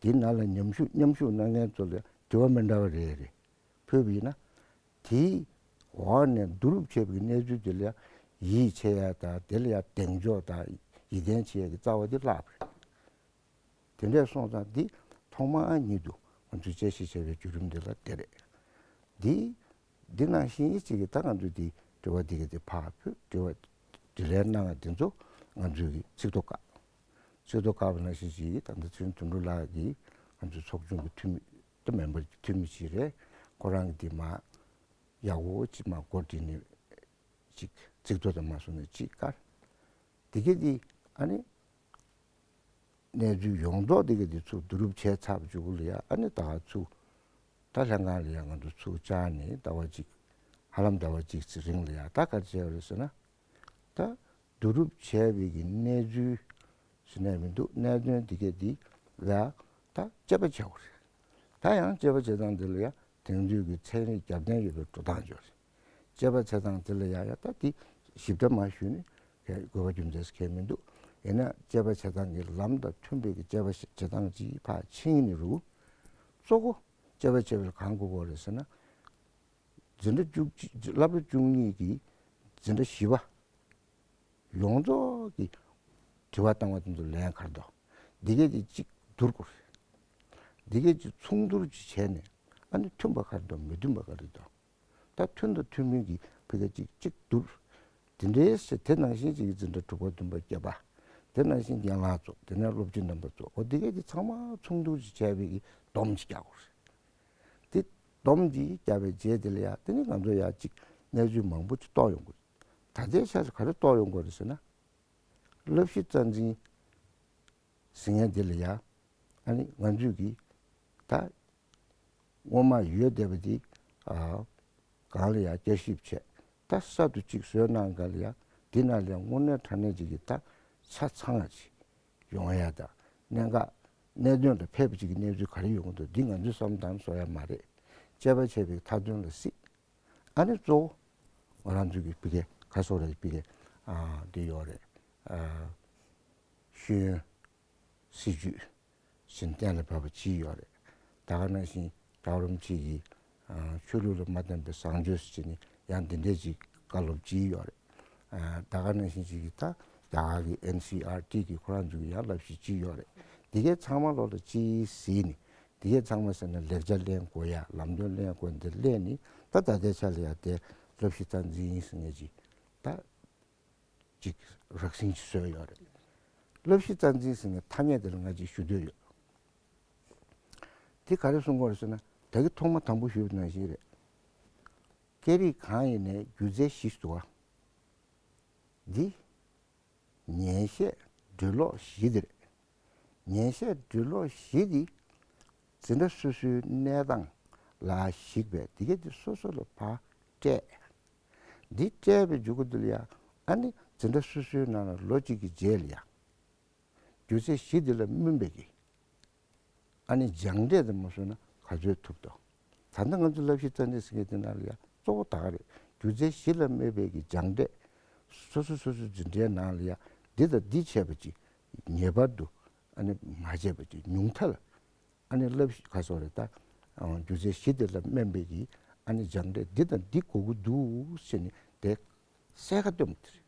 དེའི་ནང་ལ་མཉམ་ཞུགས་མཉམ་ཞུགས་གནང་མཁན་ཚོ་ལ་དྲི་བ་མི་འདྲ་བ་རེ་རེ་ཕུལ་བ་ཡིན་ན། དེའི་འོག་ནས་བསྡུ་རུབ་བྱས་པའི་གནས་ཚུལ་དེ་ལ་ཡ་ཡིད་ཆེས་ཡ་དང་། དེ་ལ་ཡ་གདེང་འཇོག་དང་ ཡིད་བརྟན་བྱེད་ཡས་ཀྱི་རྩ་བ་འདི་བརླག་པ་རེད། དེ་འདྲས་སོང་ཙང་འདི་ཐོག་མ་ཉིད་དུ་ང་ཚོས་དཔྱད་ཞིབ་བྱས་པའི་བརྒྱུད་རིམ་འདི་ལ་དེ་རེད། འདི་འདི་ནང་བཞིན་ཅིག་གིས་ད་ང་ཚོས་འདི་དྲི་བ་འདི་ག་འདི་ཕར་ཕུལ། དྲི་བ་དྲིས་ལན་གནང་བ་འདི་ཚོ་ང་ཚོས་ཀྱི་ཚིག་ཐོ་བཀག་ཚིག་ཐོ་བཀག་པ་ནང་བཞིན་ཅིག་ད་ལྟ་ཚེ་རིང་དོན་གྲུབ་ལགས་ཀྱིས་ང་ཚོའི་ཚོགས་ཆུང་གི་འཐུས་མི་ད་མེམ་བར་གྱི་འཐུས་མི་ཅིག་རེད། ཁོ་རང་གིས་འདི་མར་ཡག་པོ་ཅིག་མར་མགོ་བསྒྲིགས་ནས་ཅིག་ཚིག་ཐོ་དང་མ་སོང་ནས་ཅིག་བཀར། དེ་གས་འདི་ཨ་ནི་གནས་ཚུལ་ཡོངས་རྫོགས་དེ་ག་དེ་ཚུར་བསྡུ་རུབ་བྱས་ཚར་བ་བཅུག་ལ་ཡ། ཨ་ནི་ད་ག་ཚུར་ད་ལྷན་ཁང་ལ་ཡ་ང་ཚོ་ཚུར་བཅར་ནས་ཟླ་བ་གཅིག་ཧ་ལམ་ཟླ་བ་གཅིག་ཙམ་རིང་ལ་ཡ་ད་ག་རེ་བྱས་པ་རེད་ཟེར་ན། ད་བསྡུ་རུབ་བྱས་པའི་གི་གནས་ཚུལ་ཟེར་ནས་མི་འདུག་གནད་དོན་དེ་ག་དེ་ལ་ཡ་ད་དཔྱད་པ་བྱས་པ་རེད། ད་ཡང་དཔྱད་པ་བྱེད་སྟངས་དེ་ལ་ཡ་དེང་དུས་ཀྱི་ཚན་རིག་རྒྱབ་རྟེན་ཡོད་པའི་འགྲོ་སྟངས་ཅིག་རེད། དཔྱད་པ་བྱེད་སྟངས་དེ་ལ་ཡང་ཡང་ད་དེ་ཞིབ་ཕྲ་མ་ཞུས་ནས་གལ་དགོས་པ་རྒྱུ་མཚན་གལ་མི་འདུག་ཡིན་ན་དཔྱད་པ་བྱེད་སྟངས་ཀྱི་ལམ་དང་མཐུན་པའི་གི་དཔྱད་པ་བྱེད་སྟངས་ཅིག་ཕར་ཕྱིན་ནས་རུ། གཙོ་བོ་དཔྱད་པ་བྱེད་པར་གང་དགོས་པ་རེད་ཟེར་ན། འཛིན་གྲྭ་བཅུ་གཅིག་བསླབ་གྲྭ་བཅུ་གཉིས་ཀྱི་འཛིན་གྲྭ་བཞི་པ་ཡོངས་རྫོགས་ཀྱི་དྲི་བ་བཏང་བ་དེ་ཚོ་ལན་ག་རེ་འདུག་འདི་གས་དེ་གཅིག་བསྡུར་དགོས་རེད། འདི་གས་ཀྱི་མཚུངས་བསྡུར་ཅིག་བྱས་ནས་ཨ་ནི་མཐུན་པ་ག་རེ་འདུག་མི་མཐུན་པ་ག་རེ་འདུག་ད་མཐུན་དང་མཐུན་མིན་གྱི་ཕ་གི་གཅིག་གཅིག་བསྡུར། དེ་འདྲའི་ཞེས་དེ་ནང་བཞིན་གཅིག་གི་འཛིན་གྲྭ་དྲུག་པ་བདུན་པ་བརྒྱད་པ། དེ་ནང་བཞིན་ཡན་ལག་ཚོ། དེ་ནས་སློབ་སྤྱི་རྣམ་པ་ཚོ། འོ་དེ་གས་དེ་ཚང་མ་མཚུངས་བསྡུར་ཅིག་བྱས་པའི་གི་སྡོམ་ཅིག་རྒྱག་དགོས་རེད། དེ་སྡོམ་ཅིག་བརྒྱབ་པའི་རྗེས་དེ་ལ་ཡ་དེ་ནི་ང་ཚོ་ཡ་གཅིག་གནས་ཚུལ་མང་པོ་ཅིག་རྟོགས་ཡོང་དགོས། ད་ལྟའི་ཆར་ག་རེ་རྟོགས་ཡོང་དགོས་རེད་ཟེར་ན། བསླབ་གཞི་རྩ་འཛིན་ཟེར་མཁན་དེ་ལ་ཡ་ཨ་ནི་ང་ཚོས་ཀྱི་ད་སྔོན་མ་ཡོད་བསྡད་པ་དེ་ཨ་གང་ལ་ཡ་བསྐྱར་ཞིབ་བྱས། ད་གསར་དུ་གཅིག་བཟོས་གནང་ག་ལ་ཡ་འདི་ནང་ལ་ཡ་དངོས་གནས་དྲང་གནས་ཅིག་གི་ད་ཆ་ཚང་བ་ཅིག་ཡོང་ཡ་དང་། གནད་འགག་གནད་དོན་ལ་ཕེབས་པ་ཅིག་གི་གནས་ཚུལ་ག་རེ་ཡོང་གི་འདུག་འདི་ང་ཚོས་བསམ་བཏང་བཟོ་ཡ་མ་རེད། དཔྱད་པ་བྱས་པའི་མཐའ་དོན་ལ་གཟིགས། ཨ་ནི་གཙོ་བོ་ང་རང་ཚོ་གི་ཕ་གི་ཁ་སོ་ར་ཕ་གི་ཨ་འདི་ཡོད་རེད། ཨ་ཤེས་ཡོན་སྲིད་བྱུས་ཟིན་གཏན་ལ་ཕབ་པ་ཅིག་ཡོད་རེད། ད་ག་ནང་བཞིན་རྒྱལ་བ་རིན་པོ་ཆེ་གིས་ཨ་ཆོས་ལུགས་ལ་མ་བརྟེན་པའི་བཟང་སྤྱོད་ཟེར་ནས་ཡང་འདི་འདྲས་ཅིག་བཀའ་སློབ་ཅིག་ཡོད་རེད། ཨ་ད་ག་ནང་བཞིན་ཅིག་གིས་ད་རྒྱ་གར་གྱི་ཨེན་སི་ཨར་ཊི་གི་ཁོ་རང་ཚོ་གི་ཡང་བསླབ་གཞི་ཅིག་ཡོད་རེད། འདི་གའི་ཚང་མ་ལོག་ལ་ཅིག་གཟིགས་ནས། འདི་གའི་ཚང་མ་ཟེར་ན་ལེགས་ཆ་ལེན་དགོས་ཡ། ལམ་སྟོན་ལེན་དགོས། འདི་ལེན་ནས་ད་ད་ལྟའི་ཆ་ལ་ཡ་དེ་བསླབ་གཞི་རྩ་འཛིན་ཟེར་མཁན་ཅིག་ད་ཅིག་རགས་ཟིན་ཅིག་བཟོས་ཡོད་རེད། བསླབ་གཞི་རྩ་འཛིན་ཟེར་མཁན་ཐ་སྙད་དེ་ལ་ང་ཅིག་ཞུ་འདོད་ཡོད། དེ་ག་རེ་གསུང་གི་ཡོད་རེད་ཟེར་ན། ད་གི་ཐོག་མ་དང་པོ་ཞུས་པ་ནང་བཞིན་རེད། སྐད་རིགས་གང་ཡིན་ནའི་སྒྱུ་རྩལ་བཞི་འདུག་བ། འདི། ཉན་བཤད་འགྲེལ་ཀློག་བཞི་འདི་རེད། ཉན་བཤད་འགྲེལ་ཀློག་བཞི་འདི་འཛིན་གྲྭ་སོ་སོའི་གནས་སྟངས་ལ་གཞིགས་པའི་འདི་ག་འདི་སོ་སོ་ལ་ཕར་སྤྲད། འདི་སྤྲད་པའི་མཇུག་གུ་འདི་ལ་ཡ་ཨ་ནི་འཛིན་གྲྭ་སོ་སོའི་ནང་ལ་ལོ་གཅིག་གི་རྗེས་ལ་ཡ་སྒྱུ་རྩལ་བཞི་འདི་ལ་སྨིན་པའི་གི་ཨ་ནི་སྦྱངས་འབྲས་དེ་མ་བཟོས་ན་ག་ཚོད་ཐུབ་དོ། ད་ལྟ་ང་ཚོ་བསླབ་གཞི་རྩ་འཛིན་ཟེར་མཁན་དེ་ནང་ལ་ཡ་གཙོ་བོ་ད་ག་རེད། སྒྱུ་རྩལ་བཞི་ལ་སྨིན་པའི་གི་སྦྱངས་འབྲས། སོ་སོ་སོ་སོའི་འཛིན་གྲྭའི་ནང་ལ་ཡ་འདི་དང་འདི་བྱས་པ་ཅིག་ངེས་པར་དུ་ཨ་ནི་མ་བྱས་པ་ཅིག་ཉུང་མཐའ་ལ་ཨ་ནི་བསླབ་གཞི་ག་སོགས་རེད་ད། སྒྱུ་རྩལ་བཞི་དེ་ལ་སྨིན་པའི་གི་ཨ་ནི་སྦྱངས་འབྲས་འདི་དང་འདི་དགོས་ཀྱི་འདུག་ཟེར་ནས་དེ་གསལ་ཁ་སྟོན་པ་དེ་རེད།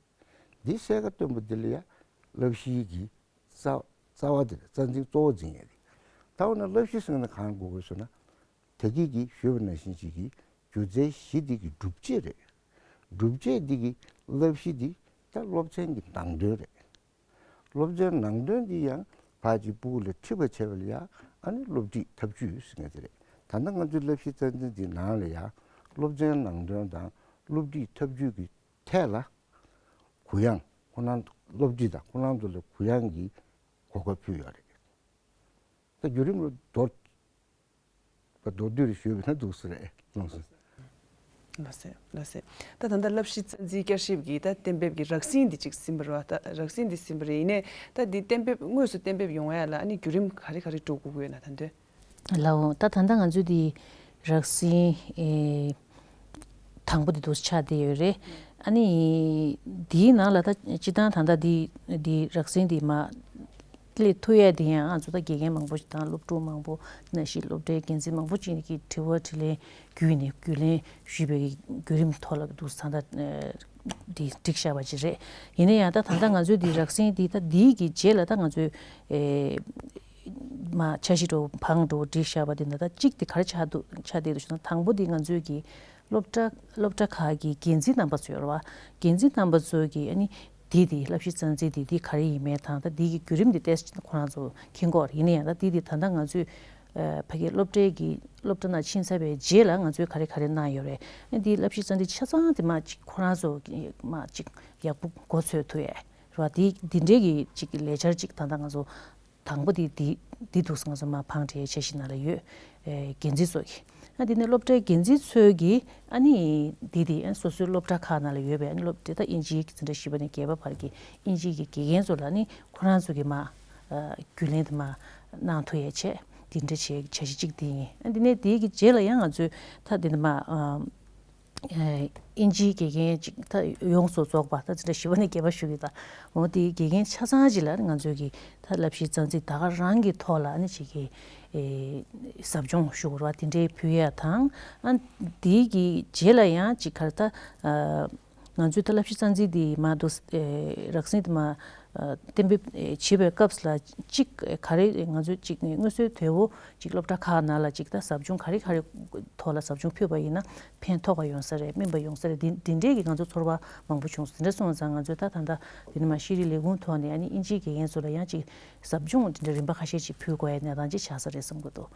འདི་གསལ་ཁ་སྟོན་པ་འདི་ལ་ཡ་བསླབ་གཞིའི་གི་རྩ་རྩ་བ་འདི་རེད། རྩ་འཛིན་གཙོ་བོ་འཛིན་ཡས་རེད། ད་འོ་ན་བསླབ་གཞི་ཟེར་ན་གང་དགོས་དགོས་ཟེར་ན། ད་གིན་གི་ཞུས་པ་ནང་བཞིན་ཅིག་གི་སྒྱུ་རྩལ་བཞི་འདི་གི་སྒྲུབ་བྱེད་རེད། སྒྲུབ་བྱེད་འདི་གི་བསླབ་གཞི་འདི་ད་སློབ་ཚན་གྱི་ནང་དོན་རེད། སློབ་ཚན་ནང་དོན་འདི་ཡང་ཕར་ཅིག་ཕྲུ་གུ་ལ་ཁྲིད་པ་བྱས་པ་ལ་ཡ་ཨ་ནི་སློབ་ཁྲིད་ཐབས་ཇུས་ཟེར་མཁན་དེ་རེད། ད་ལྟ་ང་ཚོའི་བསླབ་གཞི་རྩ་འཛིན་འདི་ནང་ལ་ཡ་སློབ་ཚན་ནང་དོན་དང་སློབ་ཁྲིད་ཐབས་ཇུས་ཀྱི་ཐད་ལ་གུ་ཡངས། ཁོ་རང་སློབ་ཁྲིད་དང་ཁོ་རང་ཚོ་ལ་གུ་ཡངས་ཀྱི་གོ་སྐབས་ཕུལ་ཡོད་རེད། ད་བརྒྱུད་རིམ་ལ་མདོར་བ་མདོར་བསྡུས་རེ་ཞུས་པ་ན་འདུག་སེ་རེད་ལགས་སོ། ལགས་སེ་ལགས་སེ། ད་ད་ལྟ་བསླབ་གཞི་རྩ་འཛིན་བསྐྱར་ཞིབ་ཀྱི་ད་གཏན་འབེབས་ཀྱི་རགས་ཟིན་འདི་གཅིག་ཟིན་པ་རེད་བ། ད་རགས་ཟིན་འདི་ཟིན་པ་རེད། ཡིན་ནའི་ད་འདི་གཏན་འབེབས་དངོས་སུ་གཏན་འབེབས་ཡོང་ཡ་ལ་ཨ་ནི་བརྒྱུད་རིམ་ག་རེ་ག་རེ་འགྲོ་དགོས་ཀྱི་ཡོད་ན་ད་འདོད། ལའོ། ད་ད་ལྟ་ང་ཚོས་འདི་རགས་ཟིན་ཨེ་དང་པོ་འདི་འདུག་ཆགས་བསྡད་ཡོད་རེད། ཨ་ནི་འདིའི་ནང་ལ་ད་སྤྱིར་བཏང་ད་ལྟ་འདི་འདི་རགས་ཟིན་འདི་མ་ སླེབས་ཐུབ་ཡས་དེ་ཡང་ང་ཚོ་ད་དགེ་རྒན་མང་པོ་ཞིག་དང་སློབ་ཕྲུག་མང་པོ་ནང་བཞིན་སློབ་གྲྭའི་འགན་འཛིན་མང་པོ་ཅིག་གིས་དྲི་བ་དྲིས་ལན་བརྒྱུད་ནས་རྒྱུས་ལོན་ཞུས་པའི་བརྒྱུད་རིམ་ཐོག་ལ་འདུག་ས་ད་འདི་བསྒྲིགས་བཞག་པ་ཅིག་རེད། ཡིན་ན་ཡང་ད་ད་ལྟ་ང་ཚོའི་འདི་རགས་ཟིན་འདི་ད་འདིའི་གི་རྗེས་ལ་ད་ང་ཚོའི་ཨེ་མ་འཆར་གཞི་འགྲོ་བང་འགྲོ་བསྒྲིགས་བཞག་པ་འདི་ན་ད་གཅིག་དེ་ག་རེ་ཆགས་འདུག་ཆགས་བསྡད་འདུག་ཞུ་ན། དང་པོ་འདི་ང་ཚོའི་གི་སློབ་གྲྭ་སློབ་གྲྭ་ཁག་གི་འགན་འཛིན་རྣམ་པ་ཚོ་ཡོད་རེད་བ། འགན་འཛིན་རྣམ་པ་ཚོ་གིས་ཨ་ནི་འདི་འདི་བསླབ་གཞི་རྩ་འཛིན་འདི་འདི་ག་རེ་ཡིན་མིན་དང་ད་འདི་གི་བརྒྱུད་རིམ་འདི་ཏོག་ཙམ་ཁོ་རང་ཚོ་མཁྱེན་གྱི་ཡོད་རེད། ཡིན་ན་ཡང་ད་འདི་འདི་ད་ལྟ་ང་ཚོས་ཨ་ཕ་གིའི་སློབ་གྲྭའི་གི་སློབ་གྲྭ་ནང་ཕྱིན་ཚར་བའི་རྗེས་ལ་ང་ཚོས་ག་རེ་ག་རེ་གནང་ཡོད་རེད། ཨ་འདི་བསླབ་གཞི་རྩ་འཛིན་ཆ་ཚང་དེ་མ་ཅིག་ཁོ་རང་ཚོ་མ་ཅིག་ཡག་པོ་མགོ་ཚོས་ཐུབ་ཡས་རེད་བ། འདི་འདི་འདྲའི་གི་ཅིག་ལས་འཆར་ཅིག་ད་ལྟ་ང་ཚོ་དང་པོ་དེ་འདི་འདི་འདུག་ང་ཚོ་མ་ཕང་འབྲས་འཆར་གཞི་ནང་ལ་ཡོད། ཨེ་འགན་འཛིན་ཚོ་གི། ཨ་དེ་ནས་སློབ་གྲྭའི་འགན་འཛིན་ཚོས་གི་ཨ་ནི་འདི་དེ་ཨ་སོ་སོའི་སློབ་གྲྭ་ཁག་ནང་ལ་ཡོད་པའི་ཨ་ནི་སློབ་དེ་ད་དབྱིན་ཇིའི་འཛིན་གྲྭ་བཞི་པ་ནས་བརྒྱད་པ་བར་གྱི་དབྱིན་ཇིའི་གི་དགེ་རྒན་ཚོ་ལ་ཨ་ནི་ཁོ་རང་ཚོ་གི་མ་ཨ་རྒྱུས་ལོན་དེ་མ་གནང་ཐུབ་ཡས་བྱས་དེ་འདྲ་བྱས་འཆར་གཞི་གཅིག་དེ་ཡིན། ཨ་དེ་ནས་དེའི་གི་རྗེས་ལ་ཡང་ང་ཚོས་ད་དེ་འདྲ་མ་ཨ། ཨེ་དབྱིན་ཇིའི་དགེ་རྒན་ཅིག་ད་ཡོངས་སུ་རྫོགས་པ་ད་འཛིན་གྲྭ་བཞི་པ་ནས་བརྒྱད་པ་ཞུ་གི་ད་འོ་དེའི་དགེ་རྒན་ཆ་ཚང་ཅིག་ལ་ང་ཚོས་ཀྱི་ད་བསླབ་གཞི་རྩ་འཛིན་ད་ག་རང་གི་ཐོག་ལ་ནི་ཅིག་གི་ཨེ་ཟབ་སྦྱོང་ཞུ་དགོས་རེད་བ། དེ་འདྲའི་ཕུལ་ཡ་དང་ཨ་དེའི་གི་རྗེས་ལ་ཡང་ཅིག་ག་རེ་ད་ཨ་ང་ཚོའི་ད་བསླབ་གཞི་རྩ་འཛིན་དེ་མ་འདུག་ཨེ་རགས་ཟིན་དེ་མ་ཨ་གཏན་འབེབས་ཨེ་བྱེད་པའི་སྐབས་ལ་གཅིག་ག་རེ་ང་ཚོས་གཅིག་ནས་སྔོན་སྲོལ་དོད་པོ་གཅིག་སློབ་གྲྭ་ཁག་ནང་ལ་གཅིག་ད་ཟབ་སྦྱོང་ག་རེ་ག་རེ་ཐོག་ལ་ཟབ་སྦྱོང་ཕུལ་བ་ཡིན་ན་ཕན་ཐོགས་པ་ཡོང་ས་རེད། སྨིན་པ་ཡོང་ས་རེད། འདི་འདི་འདྲའི་གི་ང་ཚོ་ཚོར་བ་མང་པོ་བྱུང་སོང་། འདི་འདྲ་སོང་ཙང་ང་ཚོས་ད་ད་ལྟ་འདི་ནས་མ་ཤེས་རིག་ལས་ཁུངས་ཐོག་ནས་ཨ་ནི་དབྱིན་ཇིའི་དགེ་རྒན་ཚོ་ལ་ཡང་གཅིག་ཟབ་སྦྱོང་འདི་འདྲ་རིམ་པ་ཁ་ཤས་ཅིག་ཕུལ་དགོས་ཡ་གནས་སྟངས་ཅིག་ཆགས་ས་རེད་བསམ་གྱི་འདུག་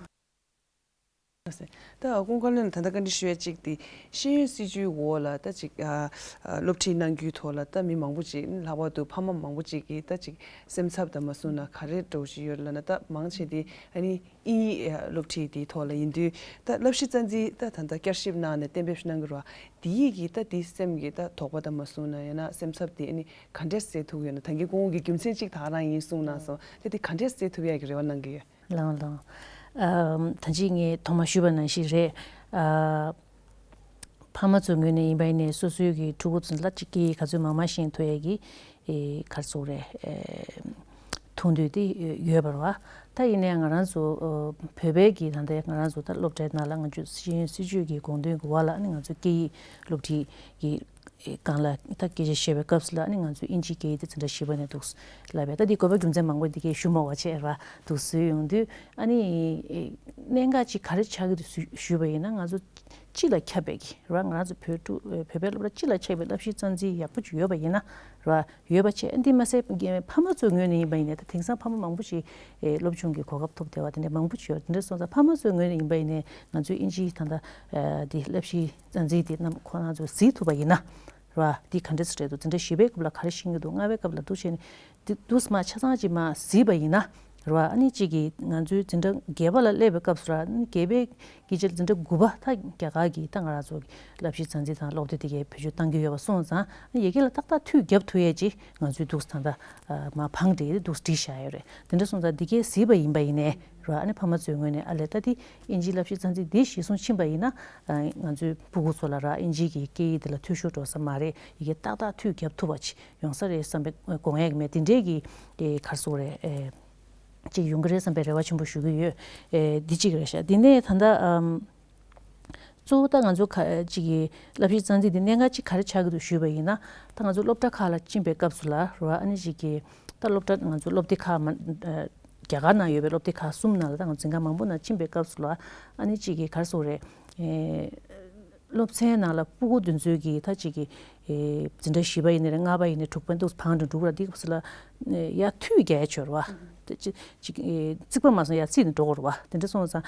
ད་ཀུན་མཁྱེན་ལགས་ད་ལྟ་བཀའ་འདྲི་ཞུ་ཡ་གཅིག་དེ་ཤེས་ཡོན་སྲིད་བྱུས་འོག་ལ་ད་ཅིག་ཨ་ཨ་སློབ་ཁྲིད་གནང་རྒྱུའི་ཐོག་ལ་ད་མི་མང་པོ་ཅིག་ལྷག་པར་དུ་ཕ་མ་མང་པོ་ཅིག་གིས་ད་ཅིག་སེམས་འཚབ་དང་མ་བཟུང་ན་ག་རེ་འདྲ་བོ་ཞིག་ཡོད་ལབ་ན། ད་མང་ཆེ་དེ་ཨ་ནི་དབྱིན་ཡིག་ཨ་སློབ་ཁྲིད་དེའི་ཐོག་ལ་ཡིན་དུས་ད་བསླབ་གཞི་རྩ་འཛིན་ད་ད་ལྟ་བསྐྱར་ཞིབ་གནང་ནས་གཏན་འབེབས་གནང་གི་རེད་བ། དེ་ཡིས་ཀྱིས་ད་དེའི་སེམས་ཀྱི་ད་དོགས་པ་དང་མ་བཟུང་ན་ཡང་ན་སེམས་འཚབ་དེ་ཨ་ནི་ག་འདྲས་སེལ་ཐུབ་ཡོད་ན། ད་གིན་སྐུ་ངོ་གི་རྒྱུ་མཚན་གཅིག་ད་ག་རང་ཡིན་གསུངས་གནང་སོང་། ད་དེ་ག་འདྲས་སེལ་ཐུབ་ཡ་གི་རེ་བ་གནང་གི་ཡོད། ལགས་ལགས། ཨམ་ད་ཅི་ངས་ཐོག་མ་ཞུས་པ་ནང་བཞིན་རེད། ཨ་ཕ་མ་ཚོའི་ངོས་ནས་ཡིན་པ་ཡིན་ནའི་སོ་སོའི་གི་ཕྲུ་གུ་ཚོ་ལ་ཅིག་སྐད་ཡིག་ག་ཚོད་མང་མང་ཤེས་ཐུབ་ཡ་གི་ཨེ་ག་རེ་ཟེར་དགོས་རེད། ཨེ་མཐོང་འདོད་དེ་ཡོད་པ་རེད་བ། ད་ཡིན་ནའི་ང་རང་ཚོ་ཨ་བོད་པའི་གི་ད་ལྟའི་ང་རང་ཚོ་ད་སློབ་གྲྭའི་ནང་ལ་ང་ཚོ་ཤེས་ཡོན་སྲིད་བྱུས་ཀྱི་དགོངས་དོན་གྱི་འོག་ལ་ཨ་ནི་ང་ཚོ་སྐད་ཡིག་སློབ་ཁྲིད་ཀྱི་སྒང་ལ་ད་སྐད་ཆ་བཤད་པའི་སྐབས་སུ་ལ་ཨ་ནི་ང་ཚོས་དབྱིན་ཇིའི་སྐད་ཡིག་དེ་འཛིན་གྲྭ་བཞི་པ་ནས་འདུག་ལབ་པས། ད་འདི་དགོས་པ་རྒྱུ་མཚན་མང་པོ་འདི་གའི་ཞུ་མ་བ་བྱས་ར་འདུག་བཟོས་ཡོང་དུས་ཨ་ནི་གནད་འགག་ཅིག་ག་རེ་ཆགས་ཀྱི་འདུག་ཞུས་པ་ཡིན་ན། ང་ཚོ་སྤྱི་ལ་ཁྱབ་པའི་གི་ར་ང་རང་ཚོ་བོད་ཕྲུག་བོད་པའི་སློབ་གྲྭ་སྤྱི་ལ་ཁྱབ་པའི་བསླབ་གཞི་རྩ་འཛིན་ཡག་པོ་ཅིག་ཡོད་པ་ཡིན་ན་ར་ཡོད་པ་བྱས། འདི་མ་ཟད་ཕ་མ་ཚོའི་ངོས་ནས་ཡིན་པ་ཡིན་ནའི་ད་དེང་སང་ཕ་མ་མང་པོ་ཞིག་སློབ་སྦྱོང་གི་གོ་སྐབས་ཐོབ་བསྡད་པ་དེ་འདྲ་མང་པོ་ཅིག་ཡོད། དེ་འདྲ་སོང་ཙང་ཕ་མ་ཚོའི་ངོས་ནས་ཡིན་པ་ཡིན་ནའི་ང་ཚོའི་དབྱིན་ཇིའི་ད་ལྟ་འདི་བསླབ་གཞི་རྩ་འཛིན་དེ་རྣམས་ཁོ་རང་ཚོས་གཟིགས་ཐུབ་པ་ཡིན་ན། ར་འདི་ག་འདྲས་སེ་རེད་འདུག་འཛིན་གྲྭ་བཞི་པའི་སྐབས་ལ་ག་རེ་ཤེས་ཀྱི་འདུག་ལྔ་པའི་སྐབས་ལ་འདུག་བྱས་ནས་འདི་འདུག་སེ་མ་ཆ་ཚང་ཅིག་མ་གཟིགས་པ་ཡིན་ན་ར་ཨ་ནི་གཅིག་གིས་ང་ཚོའི་འཛིན་གྲྭ་བརྒྱད་པ་ལ་སླེབས་པའི་སྐབས་སུ་ར་ཨ་ནི་བརྒྱད་པའི་གི་རྗེས་ལ་འཛིན་གྲྭ་དགུ་པ་ད་རྒྱ་གར་གྱི་ད་ང་རང་ཚོ་གི་བསླབ་གཞི་རྩ་འཛིན་དང་སློབ་དེབ་དེ་གའི་བེད་སྤྱོད་གཏང་གི་ཡོད་པ་སོང་ཙང་ཨ་ནི་ཡ་གི་ལ་ཏག་ཏག་མཐུད་རྒྱབ་ཐུབ་ཡས་ཅིག་ང་ཚོའི་འདུག་སེ་ད་ལྟ་མ་ཕང་འདྲེ་འདུག་སེ་བྲིས་བཞག་ཡོད་རེད། དེ་འདྲ་སོང་ཙང་འདི་གའི་གཟིགས་པ་ཡིན་པ་ཡིན་ནའི་ར་ཨ་ནི་ཕ་མ་ཚོའི་ངོས་ནས་ཨ་ལས་ད་འདི་དབྱིན་ཇིའི་བསླབ་གཞི་རྩ་འཛིན་འདི་གཞིར་བཟུང་ཕྱིན་པ་ཡིན་ན་ང་ཚོའི་སྤུ་གུ་ཚོ་ལ་ར་དབྱིན་ཇིའི་གི་སྐད་ཡིག་དེ་ལ་འཐུས་ཤོར་འགྲོ་ས་མ་རེད། ཡ་གི་ཏག་ཏག་མཐུད་རྒྱབ་ཐུབ་པ་ཅིག་ཡོང་ས་རེད་བསམ་པའི་དགོངས་ཡག་མེད། དེ་འདྲའི་གི་ག་རེ་ཟེར་དགོས་རེད། ཅིག་ཡོང་གི་རེད་བསམ་པའི་རེ་བ་ཆེན་པོ་ཞུ་གི་ཡོད། འདི་གཅིག་རེད་ཤག་འདི་ནས་ད་ལྟ་གཙོ་བོ་ད་ང་ཚོ་ག་ཅིག་གི་བསླབ་གཞི་རྩ་འཛིན་འདི་གནད་འགག་ཅིག་ག་རེ་ཆགས་ཀྱི་འདུག་ཞུས་པ་ཡིན་ན། ད་ང་ཚོ་སློབ་གྲྭ་ཁག་ལ་ཕྱིན་པའི་སྐབས་སུ་ལ་ར་ཨ་ནི་ཅིག་གི་ད་སློབ་གྲྭ་ང་ཚོ་སློབ་སྡེ་ཁག་མ་རྒྱ་གར་ནང་ཡོད་པའི་སློབ་སྡེ་ཁག་གསུམ་ནང་ལ་ད་ང་ཚོ་འཛིན་ཁང་མང་པོ་ནང་ཕྱིན་པའི་སྐབས་སུ་ལ་ཨ་ནི་ཅིག་གི་ག་རེ་ཟེར་དགོས་རེད། སློབ་ཚན་ནང་ལ་སྤུ་གུ་དེ་ཚོའི་གི་ད་ཅིག་གི་འཛིན་གྲྭ་བཞི་པ་ཡིན་ནའི་རེད། ལྔ་པ་ཡིན་ནའི་དྲུག་པ་འདུག་བང་དུ་འགྲོ་གི་ར། འདི་སྐབས་སུ་ལ་ཡར་མཐུད་རྒྱག་ཡ་ཆོར་བ། ད་ཅི་ཅིག་རྩིག་པ་མ་སོང་ཡར་རྩིག་ནས་འགྲོ་གི་རེད་བ། དེ་འདྲ་སོང་ཙང་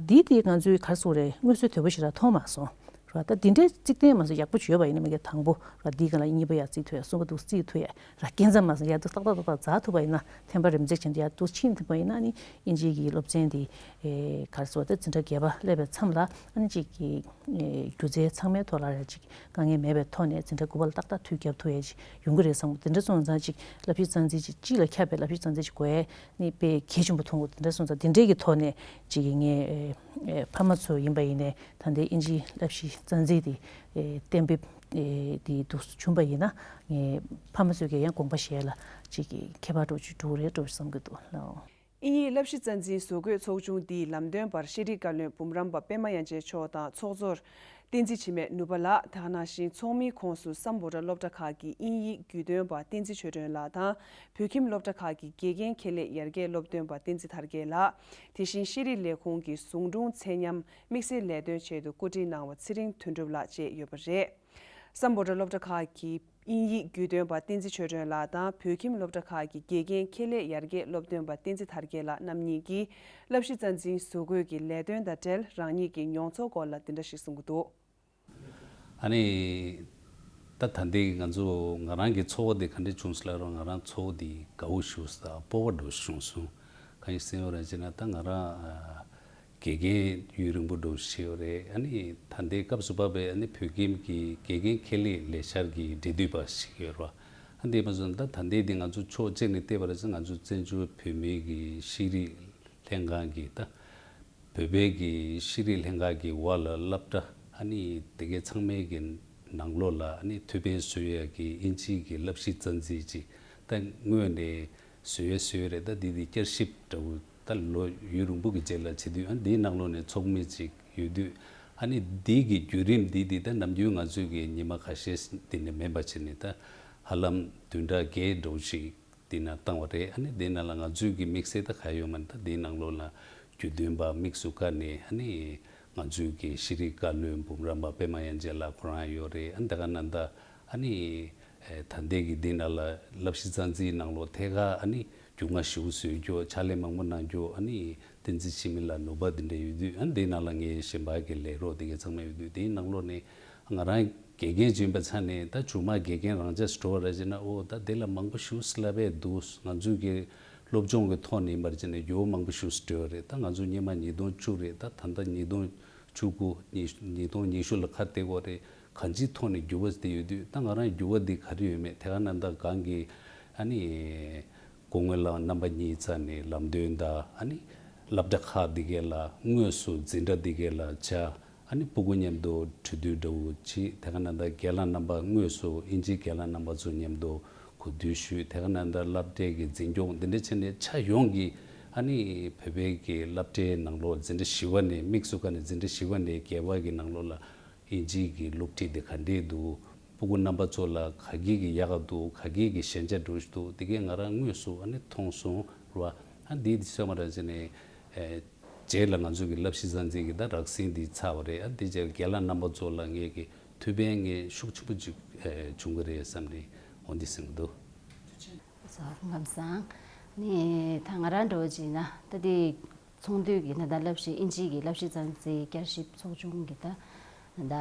འདི་དེ་ང་ཚོའི་ག་རེ་ཟེར་དགོས་རེད། མངོན་གསལ་དོད་པོ་ཞིག་ར་མཐོང་མ་སོང་ར། ད་འདི་འདྲའི་རྩིག་རྟེན་མ་སོང་ཡག་པོ་ཅིག་ཡོད་པ་ཡིན་ན་མ་གི་དང་པོ་ར་འདིའི་སྒང་ལ་གཉིས་པ་ཡར་རྩིག་ཐུབ་ཡ། གསུམ་པ་འདུག་རྩིག་ཐུབ་ཡ་ར། རྐྱེན་རྩ་མ་སོང་ཡར་འདུག་ཏག་ཏག་ཏག་ཏག་འཛེག་ཐུབ་པ་ཡིན་ན། ཐེམ་པ་རིམ་འཛེགས་བྱས་ནས་ཡར་འདུག་ཕྱིན་ཐུབ་པ་ཡིན་ན་ནི་དབྱིན་ཇིའི་གི་སློབ་ཚན་འདི་ག་རེ་ཟེར་དགོས་རེད། འཛིན་གྲྭ་བརྒྱད་པ་སླེབས་པའི་མཚམས་ལ་ཨ་ནི་ཅིག་གི་སྒྱུ་རྩལ་ཚང་མའི་ཐོག་ལ་ར་ཅིག་དཀའ་ངལ་མེད་པའི་ཐོག་ནས་འཛིན་གྲྭ་དགུ་པ་ལ་ཏག་ཏག་མཐུད་རྒྱབ་ཐུབ་ཡས་ཅིག་ཡོང་གི་རེད་བསམ། དེ་འདྲ་སོང་ཙང་ཅིག་བསླབ་གཞི་རྩ་འཛིན་ཅིག་སྤྱི་ལ་ཁྱབ་པའི་བསླབ་གཞི་རྩ་འཛིན་ཅིག་དགོས་ཡས་ནི་དཔེ་གལ་ཆེན་པོ་མཐོང་གི། དེ་འདྲ་སོང་ཙང་དེ་འདྲའི་གི་ཐོག་ནས་ཅིག་གི་ངས་ཨེ་ཨེ་ཕ་མ་ཚོ་ཡིན་པ་ཡིན་ནའི་ད་ལྟའི་དབྱིན་ཇིའི་བསླབ་གཞི་རྩ་འཛིན་དེ་ཨེ་གཏན་འབེབས་ ཨེ་དེ་འདུག་བྱུང་པ་ཡིན་ན། ངས་ཕ་མ་ཚོས་ཀྱི་ཡང་དགོངས་པ་བཞེས་ལ་ཅིག་གི་ཁྱད་པར་འགྲོ་ཅིག་འགྲོ་རེད་འགྲོ་བསམ་གྱི་འདུག་ལགས། དབྱིན་ཡིག་བསླབ་གཞི་རྩ་འཛིན་བཟོ་འགོད་ཚོགས་ཆུང་འདིས་ལམ་སྟོན་པར་ཤེས་རིག་བཀའ་བློན་འབུམ་རམས་པ་པད་མ་དབྱངས་ཅན་མཆོག་དང་ཚོགས་གཙོར་བསྟན་འཛིན་འཆི་མེད་ནོར་བུ་ལགས། དེ་ནང་བཞིན་ཚོགས་མིའི་ཁོངས་སུ་སམ་བྷོ་ཊ་སློབ་གྲྭ་ཁག་གི་དབྱིན་ཡིག་བརྒྱུད་སྟོན་པ་བསྟན་འཛིན་ཆོས་སྒྲོན་ལགས་དང་བོད་ཁྱིམ་སློབ་གྲྭ་ཁག་གི་དགེ་རྒན་ཁེ་ལས་ཡར་རྒྱས་སློབ་སྟོན་པ་བསྟན་འཛིན་དར་རྒྱས་ལགས། དེ་བཞིན་ཤེས་རིག་ལས་ཁུངས་ཀྱི་ཟུང་དྲུང་ཚད་མཉམ་དམིགས་བསལ་ལས་དོན་ཆེད་དུ་བཀོད་སྒྲིག་གནང་བ་ཚེ་རིང་དོན་གྲུབ་ལགས་བཅས་ཡོད་པ་རེད། སམ་བྷོ་ཊ་སློབ་གྲྭ་ཁག་གི་དབྱིན་ཡིག་བརྒྱུད་སྟོན་པ་བསྟན་འཛིན་ཆོས་སྒྲོན་ལགས་དང་བོད་ཁྱིམ་སློབ་གྲྭ་ཁག་གི་དགེ་རྒན་ཁེ་ལས་ཡར་རྒྱས་སློབ་སྟོན་པ་བསྟན་འཛིན་དར་རྒྱས་ལགས་རྣམ་གཉིས་ཀྱིས་བསླབ་གཞི་རྩ་འཛིན་བཟོ་འགོད་ཀྱི་ལས་དོན་དང་འབྲེལ་རང་ཉིད་ཀྱི་མྱོང་ཚོར་སྐོར་ལ་འདི་འདྲ་ཞིག་གསུང་གི་འདུག། ཨ་ནི། ད་ད་ལྟའི་ང་ཚོ་ང་རང་གི་ཚོར་བ་དེ་ག་འདྲ་བྱུང་སོང་ལབ་རུང་ང་རང་ཚོར་བ་དེ་དགའ་བོ་ཞིག་དང་སྤོབས་པ་འདྲ་བྱུང་སོང་། གང་ཡིན་ཟེར་བ་རེད་ཅེ་ན་ད་ང་རང་ཨ། དགེ་རྒན་ཡུན་རིང་པོ་འགྲོ་བཞིན་ཡོད་རེད། ཨ་ནི་ད་ལྟའི་སྐབས་སུ་བབས་པའི་ཨ་ནི་བོད་ཁྱིམ་གྱི་དགེ་རྒན་ཁེ་ལས་ལས་འཆར་གྱི་འབྲེལ་མཐུད་པ་ཞིག་ཡོད་རེད་བ། ཨ་འདི་མ་སོང་ད་ད་ལྟའི་འདི་ང་ཚོ་ཕྱོགས་གཅིག་ནས་བལྟས་པ་རེད་ཙང་ང་ཚོ་བཙན་བྱོལ་བོད་མིའི་གི་ཤེས་རིག་ལྷན་ཁང་གི་ད་བོད་པའི་གི་ཤེས་རིག་ལྷན་ཁང་གི་འོག་ལ་སློབ་གྲྭ་ཨ་ནི་དེ་གའི་ཚང་མའི་གི་ནང་ལོགས་ལ་ཨ་ནི་ཐུགས་ཕན་གསོས་ཡ་གི་ཨིན་ཇིའི་གི་བསླབ་གཞི་རྩ་འཛིན་ཅིག་ད་དངོས་ནས། བཟོས་བཟོས་རེད། ད་འདི་འདི་བསྐྱར་ཞིབ་འདྲ་བོ་ད་ལོ་ཡུན་རིང་པོ་གི་རྗེས་ལ་བྱེད་དུས་ཨ་འདིའི་ནང་ལོགས་ནས་ཚོགས་མི་ཅིག་ཡོད་དུས་ཨ་ནི་འདི་གི་བརྒྱུད་རིམ་འདི་འདི་ད་ནམ་རྒྱུན་ང་ཚོས་ཀྱི་ཉི་མ་ཁ་ཤས་འདི་ནས་མེད་པ་བྱས་ནས་ད་ཧ་ལམ་བདུན་ཕྲག་བརྒྱད་འདྲ་བོ་ཞིག་འདི་ན་བཏང་བ་རེད། ཨ་ནི་འདི་ནང་ལ་ང་ཚོས་ཀྱི་དམིགས་བསལ་ད་ག་ཡོད་མ་རེད། ད་འདིའི་ནང་ལོགས་ལ་རྒྱུས་སྟོན་པ་དམིགས་སུ་བཀར་ནས་ཨ་ནི། ང་ཚོའི་གི་ཤེས་རིག་བཀའ་བློན་འབུམ་རམས་པ་པད་མ་དབྱངས་ཅན་ལགས་ཁོ་རང་ཡོད་རེད། ཨ་ནི་དེ་ག་ནང་ད་ཨ་ནི་ཨེ་ད་ལྟའི་གི་འདི་ནང་ལ་བསླབ་གཞི་རྩ་འཛིན་ནང་ལོགས་ཐད་ཀར་ཨ་ནི་རྒྱུས་མངའ་ཞེ་པོ་བཟོས་རྒྱུ་ཕྱག་ལས་མང་པོ་གནང་རྒྱུ་ཨ་ནི་བསྟན་འཛིན་འཆི་མེད་ལགས་ནོར་བུ་འདི་འདྲ་ཡོད་དུས་ཨ་ནི་འདི་ནང་ལ་ངའི་གཞན་པ་གི་ལས་རོགས་དེ་གའི་ཚང་མ་ཡོད་དུས་དེའི་ནང་ལོགས་ནས་ང་རང་དགེ་རྒན་ཅིག་ཡིན་པའི་ཆ་ནས་ད་མཇུག་མ་དགེ་རྒན་རང་ཅག་འགྲོ་བ་རེད་ཅེ་ན་ཨོ་ད་དེ་ལ་མང་པོ་ཞེ་པོ་བསླབ་པས་འདུག་ང་ཚོའི་གི་སློབ་སྦྱོང་གི་ཐོག་ནས་ཡིན་པར་བྱས་ནས་འགྱུར་བ་མང་པོ་ཞིག་འགྲོ་ཡོད་རེད། ད་ང་ཚོ་སྔོན་མ་ཉིས་སྟོང་བཅུ་རེད། ད་ད་ལྟ་ཉིས་སྟོང་བཅུ་དགུ་ཉིས་ཉིས་སྟོང་ཉི་ཤུ་ལ་ཁ་གཏད་དགོས་རེད། གང་ཅིའི་ཐོག་ནས་འགྱུར་བ་དེ་ཡོད་དུས་ད་ང་རང་འགྱུར་བ་འདི་ག་རེ་ཡོད་མེད་དེ་ག་ནང་ད་གང་གི་ཨ་ནི་སྐུ་ངོ་ལགས་རྣམ་པ་གཉིས་རྩ་ནས་ལམ་སྟོན་དང་ཨ་ནི་སློབ་གྲྭ་ཁག་འདི་གས་ལ་དངོས་སུ་འཛིན་གྲྭ་འདི་གས་ལ་བཅར། ཨ་ནི་སྤུ་གུ་མཉམ་དུ་གྲོས་བསྡུར་འདྲ་བོ་བྱེད། དེ་ག་ནང་ད་རྒན་ལགས་རྣམ་པ་དངོས་སུ་དབྱིན་ཇིའི་རྒན་ལགས་རྣམ་པ་ཚོ་མཉམ་དུ་གོ་བསྡུར་ཞུས། དེ་ག་ནང་ད་སློབ་གྲྭའི་གི་འཛིན་སྐྱོང་འདི་འདྲ་བྱས་ནས་ཆ་ཡོངས་ཀྱི་ཨ་ནི་བོད་པའི་གི་སློབ་གྲྭའི་ནང་ལོགས་འཛིན་གྲྭ་བཞི་པ་ནས་དམིགས་སུ་བཀར་ནས་འཛིན་གྲྭ་བཞི་པ་ནས་བརྒྱད་པ་གི་ནང་ལོགས་ལ་དབྱིན་ཇིའི་གི་སློབ་ཁྲིད་དེ་ག་འདྲས་འདུག་སྤུ་གུ་རྣམ་པ་ཚོ་ལ་ག་གི་གི་ཡག་ག་འདུག་ག་གི་གི་ཞན་ཆ་འགྲོ་བཞིན་འདུག་དེ་གས་ང་རང་དངོས་སུ་ཨ་ནི་མཐོང་སོང་ར། ཨ་འདི་འདི་ཚོད་མ་ར་བྱས་ནས་ཨེ། རྗེས་ལ་ང་ཚོ་གི་བསླབ་གཞི་རྩ་འཛིན་གྱི་ད་རགས་ཟིན་འདི་ཚར་བ་རེད། ཨ་འདི་རྗེས་རྒན་ལགས་རྣམ་པ་ཚོ་ལ་ངས་ཀྱི་ཐུགས་ཕན་ངས་ཤུགས་ཆེན་པོ་ཅིག་ཨེ་བྱུང་གི་རེད་བསམ་ནས་འོ་འདི་གསུང་གི་འདུག། ཐུགས་རྗེ་ཆེ། ལགས་སོ་ཁམས་བཟང་། ནི་ད་ང་རང་འདྲ་བོ་ཅིག་ཡིན་ན་ད་འདི་ཚོགས་འདུའི་གི་ད་ལྟ་བསླབ་གཞི་དབྱིན་ཇིའི་གི་བསླབ་གཞི་རྩ་འཛིན་བསྐྱར་ཞིབ་ཚོགས་ཆུང་གི་ད་ད་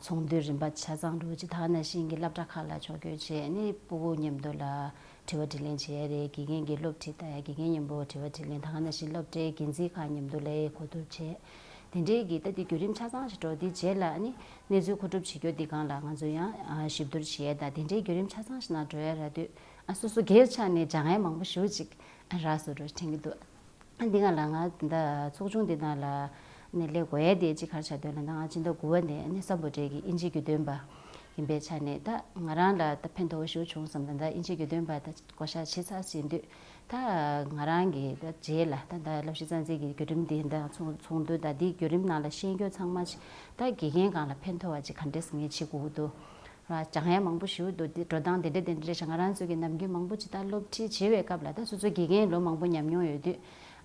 ཚོགས་འདུའི་རིམ་པ་ཆ་ཚང་འདྲ་བོ་ཅིག་ད་ག་ནང་བཞིན་གྱི་སློབ་གྲྭ་ཁག་ལ་ཕྱོགས་བསྐྱོད་བྱས་ནས་སྤུ་གུ་མཉམ་དུ་ལ་དྲི་བ་དྲིས་ལན་བྱེད་ཡ་རེད། དགེ་རྒན་གྱི་སློབ་ཁྲིད་ལྟ་ཡ་དགེ་རྒན་མཉམ་པོ་དྲི་བ་དྲིས་ལན་ད་ག་ནང་བཞིན་སློབ་གྲྭའི་འགན་འཛིན་ཁག་མཉམ་དུ་ལ་ཡའི་གོ་བསྡུར་བྱས། དེ་འདྲའི་གི་ད་དེ་བརྒྱུད་རིམ་ཆ་ཚང་ཞིག་འགྲོ་དེ་རྗེས་ལ་ནི་གནས་ཚུལ་མཁོ་སྒྲུབ་བྱེད་རྒྱུ་འདི་སྒང་ལ་ང་ཚོ་ཡང་ཞིབ་བསྡུར་བྱེད་ཡ་ད་དེ་འདྲའི་བརྒྱུད་རིམ་ཆ་ཚང་ཞིག་ནང་འགྲོ་ཡ་ར་དུས་ཨ་སོ་སོ་སྒེར་ཆ་ནས་སྦྱང་ཡ་མང་པོ་ཞེ་པོ་ཅིག་རག་སོང་འགྲོ་དྲན་གྱི་འདུག། འདི་ག་ལ་ང་ད་ཚོགས་ཆུང་འདི་ནང་ལ་ནས་སླེབས་དགོས་ཡ་དེ་གཅིག་ག་རེ་ཆགས་འདུག་ལབ་ན་ང་ཕྱི་ཟླ་དགུ་པ་ནས་ནི་སམ་བྷོ་ཊའི་གི་དབྱིན་ཇིའི་བརྒྱུད་སྟོན་པ་ཡིན་པའི་ཆ་ནས་ད་ང་རང་ལ་ད་ཕན་ཐོགས་ཤུགས་བྱུང་བསམ་ད་ད་དབྱིན་ཇིའི་བརྒྱུད་སྟོན་པ་ད་བསྐོ་བཞག་བྱེད་ཚར་ཟིན་དུས་ད་ང་རང་གི་ད་རྗེས་ལ་ད་ད་བསླབ་གཞི་རྩ་འཛིན་གྱི་བརྒྱུད་རིམ་འདི་ད་ཚོགས་ཚོགས་འདུ་ད་འདིའི་བརྒྱུད་རིམ་ནང་ལ་ཤེས་རྒྱུ་ཚང་མ་ཅིག་ད་དགེ་རྒན་སྒང་ལ་ཕན་ཐོགས་པ་ཅིག་ག་འདྲས་ངས་བྱེད་དགོས་ཀྱི་འདུག། སྦྱང་ཡ་མང་པོ་ཞིག་འདུག། འདི་འགྲོ་སྟངས་དེ་འདྲ་དེ་འདྲ་རེད་ཤག། ང་རང་ཚོ་གི་ནམ་རྒྱུན་མང་པོ་ཅིག་ད་སློབ་ཁྲིད་བྱེད་པའི་སྐབས་ལ་ད་སོ་སོ་དགེ་རྒན་ལོ་མང་པོ་ཉམས་མྱོང་ཡོད་དུས་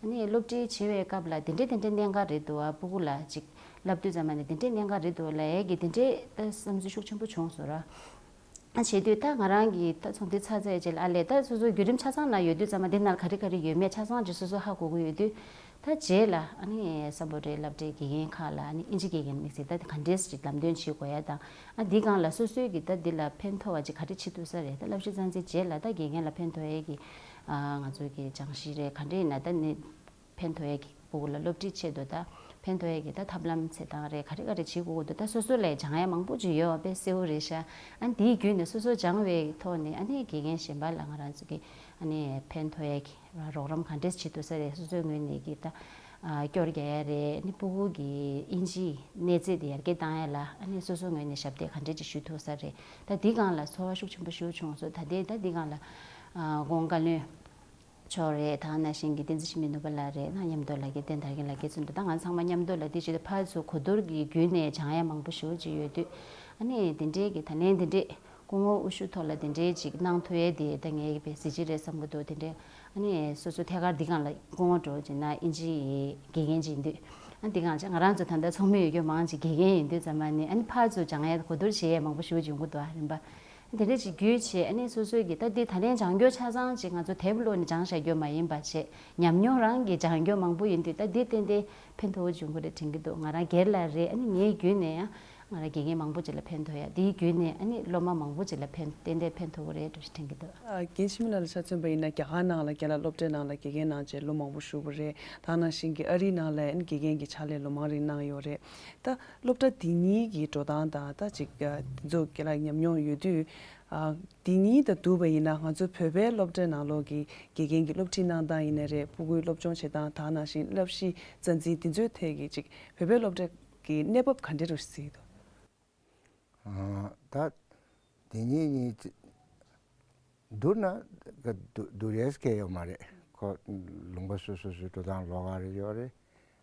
ཨ་ནི་སློབ་ཁྲིད་བྱེད་པའི་སྐབས་ལ་དེ་འདྲ་དེ་འདྲ་གནད་འགག་རེད་འདུག་ཨ། སྤུ་གུ་ལ་ཅིག་བསླབ་དུས་ཙམ་པ་ནས་དེ་འདྲ་གནད་འགག་རེད་འདུག་ལབ་ཡས་ཀྱི་དེ་འདྲ་ད་བསམ་ཚུལ་ཤུགས་ཆེན་པོ་བྱུང་སོང་ར། ཨ་བྱེད་དུས་ད་ང་རང་གི་ད་ཚོགས་འདུ་ཚར་ཚར་རྗེས་ལ་ཨ་ལས་ད་སོ་སོའི་བརྒྱུད་རིམ་ཆ་ཚང་ལ་ཡོད་དུས་ཙམ་པ་འདི་ནང་ག་རེ་ག་རེ་ཡོད་མེད་ཆ་ཚང་ཅིག་སོ་སོ་ཧ་གོ་གི་ཡོད་དུས། ད་རྗེས་ལ་ཨ་ནི་སམ་བྷོ་ཊའི་སློབ་གྲྭའི་དགེ་རྒན་ཁག་ལ་ཨ་ནི་ཨིན་ཇི་དགེ་རྒན་དམིགས་བསལ་ད་ག་འདྲས་ཅིག་ལམ་སྟོན་བྱེད་དགོས་ཡ་དང་ཨ་འདི་སྒང་ལ་སོ་སོའི་གི་ད་འདི་ལ་ཕན་ཐོགས་པ་ཅིག་ག་རེ་བྱེད་ཐུབ་ས་རེད། ད་བསླབ་གཞི་རྩ་འཛིན་རྗེས་ལ་ད་དགེ་རྒན་ལ་ཕན་ཐོགས་ཡ་གི་ང་ཚོ་གི་སྦྱང་གཞི་རེད་ག་འདྲས་ཡིན་ན་ད་ནི་ཕན་ཐོགས་ཡ་གི་སྤུ་གུ་ལ་སློབ་ཁྲིད་ཆེད་དུ་ད་ཕན་ཐོགས་ཡ་གི་ད་ཐབས་ལམ་འཚོལ་སྟངས་རེད་ག་རེ་ག་རེ་བྱེད་དགོས་འདུག། ད་སོ་སོ་ལ་སྦྱང་ཡ་མང་པོ་ཅིག་ཡོད་པ་དཔེ་གསལ་བོ་རེད་ཤག། ཨ་འདིའི་བརྒྱུད་ནས་སོ་སོ་སྦྱང་བའི་ཐོག་ནས་ཨ་ནི་དགེ་རྒན་གཞན་པ་ལ་ང་རང་ཚོ་གི་ཨ་ནི་ཕན་ཐོགས་ཡ་གི་རོགས་རམ་ག་འདྲས་བྱེད་ཐུབ་ས་རེད། སོ་སོའི་ངོས་ནས་ཀྱི་ད་ ཨ་སྐྱོར་རྒྱག་ཡ་རེད། ཨ་ནི་སྤུ་གུ་གི་དབྱིན་ཇིའི་གནས་ཚད་དེ་ཡར་རྒྱས་བཏང་ཡ་ལ་ཨ་ནི་སོ་སོའི་ངོས་ནས་ཞབས་འདེགས་ག་འདྲས་ཅིག་ཞུ་ཐུབ་ས་རེད། ད་འདི་སྒང་ལ་ཚོར་བ་ཤུགས་ཆེན་པོ་ཞིག་བྱུང་སོང་། ད་དེ་ད་འདི་སྒང་ལ་ཨ་ཁོང་བཀའ་བློན་མཆོག་རེད། ད་ནང་བཞིན་གྱི་བསྟན་འཛིན་འཆི་མེད་ནོར་བུ་ལགས་རེད། ད་མཉམ་དུ་ལགས་ཀྱི་བསྟན་དར་རྒྱས་ལགས་ཀྱི་ཚུན་དུ་ད་ང་ཚང་མ་མཉམ་དུ་ལ་དེ་བྱེད་དུས་ཕར་ཚུར་གོ་བསྡུར་གྱི་བརྒྱུད་ནས་སྦྱང་ཡ་མང་པོ་ཞེ་པོ་ཅིག་ཡོད་དུས། ཨ་ནི་དེ་འདྲའི་གི་ད་ལན་དེ་འདྲས་སྐུ་ངོ་དབུ་བཞུགས་ཐོག་ལ་དེ་འདྲའི་ཅིག་གནང་ཐུབ་ཡས་དེ་ད་ངའི་གི་དཔེ་གཟི་བརྗིད་རེད་བསམ་གྱི་འདུག། དེ་འདྲའི་ཨ་ནི་སོ་སོ་ཐད་ཀར་འདི་སྒང་ལ་སྐུ་ངོ་འགྲོ་བྱས་ན་དབྱིན་ཇིའི་དགེ་རྒན་ཅིག་ཡིན་དུས། ཨ་འདི་སྒང་ལ་ང་རང་ཚོ་ད་ལྟ་ཚོགས་མི་ཡོད་རྒྱུ་མང་ཅིག་དགེ་རྒན་ཡིན་དུས་ཙམ་པ་ནི་ཨ་ནི་ཕར་ཚུར་སྦྱང་ཡས་གོ་བསྡུར་བྱེད་ཡས་མང་པོ་ཞེ་པོ་ཅིག་ཡོང་གི་འདུག་ཨ། རིམ་པ། དེ་འདྲ་ཅིག་བརྒྱུད་བྱས་ཨ་ནི་སོ་སོའི་གི་ད་འདི་ད་ལན་སྦྱང་རྒྱུ་ཆ་ཚང་ཅིག་ང་ཚོ་དེབ་ཀློག་ནས་སྦྱང་བཞག་རྒྱུ་མ་ཡིན་པ་བྱས། ཉམས་མྱོང་རང་གི་སྦྱང་རྒྱུ་མང་པོ་ཡིན་དུས་ད་འདི་ཏན་ཏན་ཕན་ཐོགས་འབྱུང་གི་རེད་དྲན་གྱི་འདུག། ང་རང་སྒེར་ལ་རེད། ཨ་ནི་ངའི་བརྒྱུད་ནས་ཡང་ང་རང་དགེ་རྒན་མང་པོ་ཅིག་ལ་ཕན་ཐོགས་ཡ། འདིའི་བརྒྱུད་ནས་ཨ་ནི་སློབ་མ་མང་པོ་ཅིག་ལ་ཕན་ཏན་ཏན་ཕན་ཐོགས་ཀྱི་རེད་འགྲོ་ཞེས་དྲན་གྱི་འདུག། ཨ། རྒན་འཆི་མེད་ལགས་ལ་ཆ་མཚོན་པ་ཡིན་ན་རྒྱ་གར་ནང་ལ་རྒན་ལགས་སློབ་གྲྭའི་ནང་ལ་དགེ་རྒན་གནང་བྱས་ལོ་མང་པོ་བཞུགས་པ་རེད། ད་ནང་བཞིན་གྱི་ཨ་རིའི་ནང་ལ་ཨ་ནི་དགེ་རྒན་གྱི་ཕྱག་ལས་ལོ་མང་རིང་གནང་ཡོད་རེད། ད་སློབ་གྲྭ་འདི་གཉིས་ཀྱི་འགྲོ་སྟངས་དང་ད་ཅིག་ཨ་འདི་ཚོ་རྒན་ལགས་ཉམས་མྱོང་ཡོད་དུས། ཨ། འདི་གཉིས་དང་བསྡུར་བ་ཡིན་ན་ང་ཚོ་བོད་པའི་སློབ་གྲྭའི་ནང་ལོགས་ཀྱི་དགེ་རྒན་གྱི་སློབ་ཁྲིད་གནང་སྟངས་ཡིན་ནའི་རེད། སྤུ་གུའི་སློབ་སྦྱོང་བྱེད་སྟངས་དང་ནང་བཞིན་བསླབ་གཞི་རྩ་འཛིན་འདི་ཚོའི་ཐད་ཀྱི་ཅིག་བོད་པའི་སློབ་གྲྭ་གི་གནས་བབ་ག་འདྲ་རུ་གཟིགས་འདུག། ཨ། ད་དེ་གཉིས་གཉིས་ཅི་བསྡུར་ན་བསྡུར་བསྡུར་ཡས་སྐལ་ཡོད་མ་རེད། ཁོ་ལུང་པ་སོ་སོ་སོའི་འགྲོ་སྟངས་ལོགས་ཀ་རེ་ཡོད་རེད།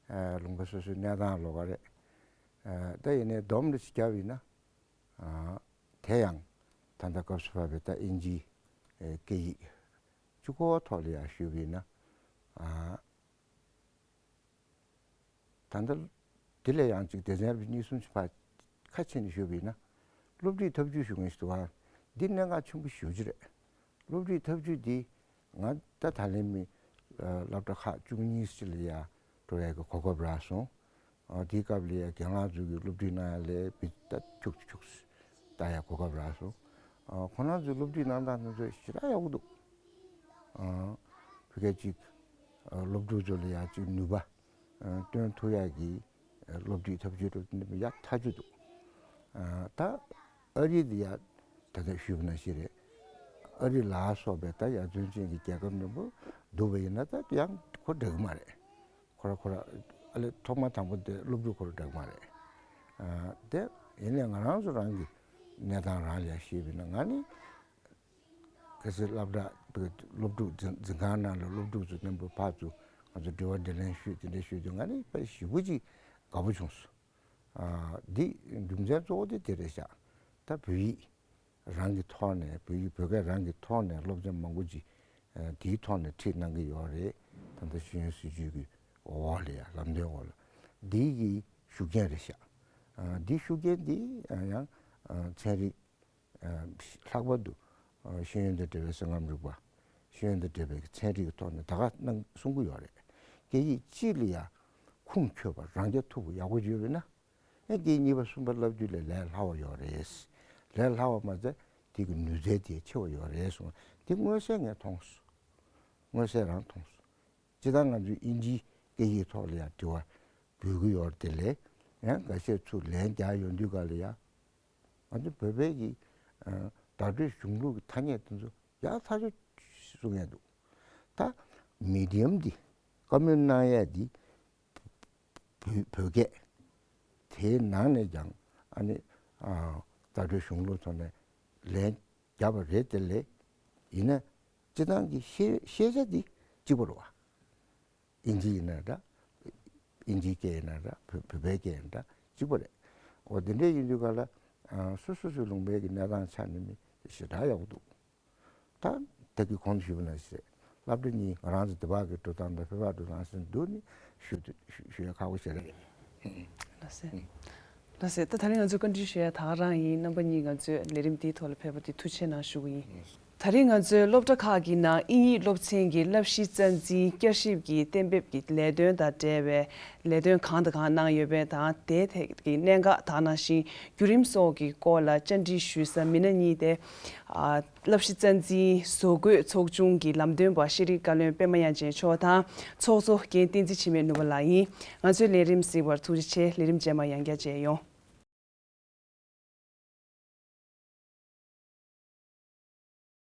ཨ། ལུང་པ་སོ་སོའི་གནས་སྟངས་ལོགས་ཀ་རེད། ཨ། ད་ཡིན་ནའི་སྡོམ་རེ་ཞིག་བརྒྱབ་ཡིན་ན། ཨ། དེ་ཡང་ད་ལྟ་སྐབས་སུ་བབས་པའི་ད་དབྱིན་ཇིའི་སྐད་ཡིག་གཅིག་པོ་ཐོག་ལ་ཡང་ཞུས་པ་ཡིན་ན། ཨ། ད་ལྟ་དེ་ལས་ཡང་ཅིག་སྡེ་ཚན་རབ་གཉིས་གསུམ་ཞིག་ཕར་ཁ་ཕྱེ་ནས་ཞུས་པ་ཡིན་ན། སློབ་ཁྲིད་ཐབས་ཇུས་ཞུ་མཁན་ཞིག་འདུག་ག། འདི་གནད་འགག་ཆེན་པོ་ཞེ་པོ་ཅིག་རེད། སློབ་ཁྲིད་ཐབས་ཇུས་འདི་ང་ད་ད་ལན་མི་ཨ་སློབ་གྲྭ་ཁག་བཅུ་གཉིས་ཅིག་ལ་ཡ་འགྲོ་ཡ་གི་གོ་སྐབས་རག་སོང་། ཨ། དེའི་སྐབས་ལ་ཡ་རྒན་ལགས་ཚོ་གི་སློབ་ཁྲིད་གནང་ཡ་ལ་མི་ད་ཁྱུག་ཁྱུག་ལྟ་ཡ་གོ་སྐབས་རག་སོང་། ཨ། ཁོང་རང་ཚོའི་སློབ་ཁྲིད་གནང་སྟངས་དེ་ཚོ་ཞེ་དྲག་ཡག་པོ་འདུག། ཨ། ཕ་གི་ཅིག་ཨ་སློབ་ཕྲུག་ཚོ་ལ་ཡ་ཅིག་ནུས་པ་ཨ་སྟོན་ཐུབ་ཡ་གི་ཨ་སློབ་ཁྲིད་ཐབས་ཇུས་འདྲ་པོ་དེ་འདྲ་ཡག་ཐག་ཆོད་འདུག། ཨ། ད་ཨ་རི་དེ་ཡ་ད་ལྟ་ཞུས་པ་ནང་བཞིན་རེད། ཨ་རི་ལ་སོགས་པའི་ད་ཡར་ཐོན་ཅན་གྱི་རྒྱལ་ཁབ་མང་པོ་བསྡུར་བ་ཡིན་ན་ད་ཡང་ཁོ་འདྲ་གི་མ་རེད། ཁོ་ར་ཁོ་ར་ཨ་ལས་ཐོག་མ་དང་པོ་དེ་སློབ་ཕྲུག་ཁོ་ར་འདྲ་གི་མ་རེད། ཨ། དེ་ཡིན་ནའི་ང་རང་ཚོ་རང་གི་གནས་སྟངས་རང་ལ་ཡ་ཤེས་པ་ཡིན་ན། ང་ནི་གལ་སྲིད་སློབ་གྲྭ་དེ་སློབ་ཕྲུག་འཛིན་འཛིན་ཁང་ནང་ལ་སློབ་ཕྲུག་ཚོ་མཉམ་པོ་ཕར་ཚུར་ང་ཚོ་དྲི་བ་དྲིས་ལན་ཞུས་དེ་འདྲ་ཞུས་དུས་ང་ནི་དཔེ་ཞེ་པོ་ཅིག་དགའ་པོ་བྱུང་སོང་། ཨ། འདི་རྒྱུ་མཚན་གཙོ་བོ་དེ་དེ་རེད་ཤག། ད་བོད་ཡིག་རང་གི་ཐོག་ནས་བོད་ཡིག་བོད་སྐད་རང་གི་ཐོག་ནས་སློབ་ཚན་མང་པོ་ཅིག་ཨ་དེའི་ཐོག་ནས་ཁྲིད་གནང་གི་ཡོད་རེད། ད་ལྟ་ཤེས་ཡོན་སྲིད་བྱུས་ཀྱི་འོག་ལ་ཡ་ལམ་སྟོན་འོག་ལ་འདི་གི་ཤུགས་རྐྱེན་རེད་ཤག། ཨ་འདི་ཤུགས་རྐྱེན་འདི་ཨ་ཡང་ཨ་ཚན་རིག་ཨ་ལྷག་པར་དུ་ཨ་ཤེས་ཡོན་དང་འབྲེལ་བའི་གསར་ལམ་རིག་པ། ཤེས་ཡོན་དང་འབྲེལ་བའི་ཚན་རིག་གི་ཐོག་ནས་ད་ག་གནང་གསུང་གི་ཡོད་རེད། སྐད་ཡིག་གཅིག་ལ་ཡ་ཁུངས་འཁྱོལ་བ་རང་རྐྱ་ཐུབ་པ་ཡག་པོ་ཡོད་པ་ཡིན་ན། ཨེ་སྐད་གཉིས་པ་གསུམ་པ་བསླབ་རྒྱུ་ལས་ལས་སླ་བ་ཡོད་རེད། ལས་སླ་བ་མ་ཟད་དེ་གི་ནུས་རྩལ་དེ་ཆེ་བ་ཡོད་རེད་གསུངས། དེ་མངོན་གསལ་ངས་མཐོང་སོང་། མངོན་གསལ་རང་མཐོང་སོང་། སྤྱིར་བཏང་ང་ཚོའི་དབྱིན་ཇིའི་སྐད་ཡིག་ཐོག་ལ་ཡང་དྲི་བ་འབུལ་གི་ཡོད་རེད། དེ་ལས་ཡང་འགའ་ཤས་ཚུར་ལན་རྒྱག་ཡོང་དུས་ག་ལ་ཡ། ང་ཚོ་བོད་པའི་གི་ཨ་བརྡ་སྤྲོད་གཞུང་ལུགས་ཀྱི་ཐ་སྙད་དེ་ཚོ་ཡག་ཐག་ཆོད་གསུང་ཡས་འདུག། ད་མི་ཌི་ཡམ་འདི་བཀའ་མོལ་གནང་ཡས་འདི་བོད་བོད་སྐད། དེའི་ནང་ནས་ཀྱང་ཨ་ནི་ཨ་བརྡ་སྤྲོད་གཞུང་ལུགས་ཐོག་ནས་ལན་བརྒྱབ་པ་རེད། དེ་ལས་ཡིན་ན་སྤྱིར་བཏང་གི་ཤེས་ཤེས་བྱ་འདི་གཅིག་པ་རེད་བ། དབྱིན་ཇི་ཡིན་ན་འདྲ། དབྱིན་ཇིའི་སྐད་ཡིན་ན་འདྲ། བོད་བོད་པའི་སྐད་ཡིན་ན་འདྲ། གཅིག་པ་རེད། འོ་དེ་འདྲས་ཡིན་དུས་ག་ལ་ཨ་སོ་སོ་སོའི་ལུང་པའི་གི་གནས་སྟངས་ཆ་ནས་མི་ཞེ་དྲག་ཡག་པོ་འདུག། ད་ད་གི་གོང་དུ་ཞུས་པ་ནང་བཞིན་སློབ་གྲྭ་གཉིས་ང་རང་ཚོ་འདི་བར་གྱི་འགྲོ་སྟངས་དང་བོད་པར་འགྲོ་སྟངས་ཟེར་འདུག་ནི་ཞུ་ཞུ་ཞུ་ཡ་ཁག་པོ་ཞིག་རེད། ལགས་སེ། ལགས་སེ། ད་ད་རིང་ང་ཚོས་བཀའ་འདྲི་ཞུ་ཡ་ད་ག་རང་ཡིན། རྣམ་པ་གཉིས་ང་ཚོའི་ལས་རིམ་འདིའི་ཐོག་ལ་ཕེབས་པ་དེ་ཐུགས་རྗེ་ཆེ་གནང་ཞུ་གི་ཡིན། ད་རིང་ང་ཚོའི་སློབ་གྲྭ་ཁག་གི་ནང་དབྱིན་ཡིག་སློབ་ཚན་གྱི་བསླབ་གཞི་རྩ་འཛིན་བསྐྱར་ཞིབ་ཀྱི་གཏན་འབེབས་ཀྱི་ལས་དོན་དང་འབྲེལ་བའི་ལས་དོན་གང་དང་གང་གནང་ཡོད་པ་དང་དེའི་ཐད་ཀྱི་གནད་འགག་དང་ནང་བཞིན་བརྒྱུད་རིམ་སོགས་ཀྱི་སྐོར་ལ་བཅར་འདྲི་ཞུས་ས་མི་སྣ་གཉིས་ཏེ། ཨ། བསླབ་གཞི་རྩ་འཛིན་བཟོ་བཀོད་ཚོགས་ཆུང་གི་ལམ་སྟོན་པ་ཤེས་རིག་བཀའ་བློན་པད་མ་དབྱངས་ཅན་མཆོག་དང་ཚོགས་གཙོ་རྒན་བསྟན་འཛིན་འཆི་མེད་ནོར་བུ་ལགས་ཡིན། ང་ཚོའི་ལས་རིམ་གཟིགས་པར་ཐུགས་རྗེ་ཆེ། ལས་རིམ་རྗེས་མ་ཡང་བསྐྱར་མཇལ་ཡོང་།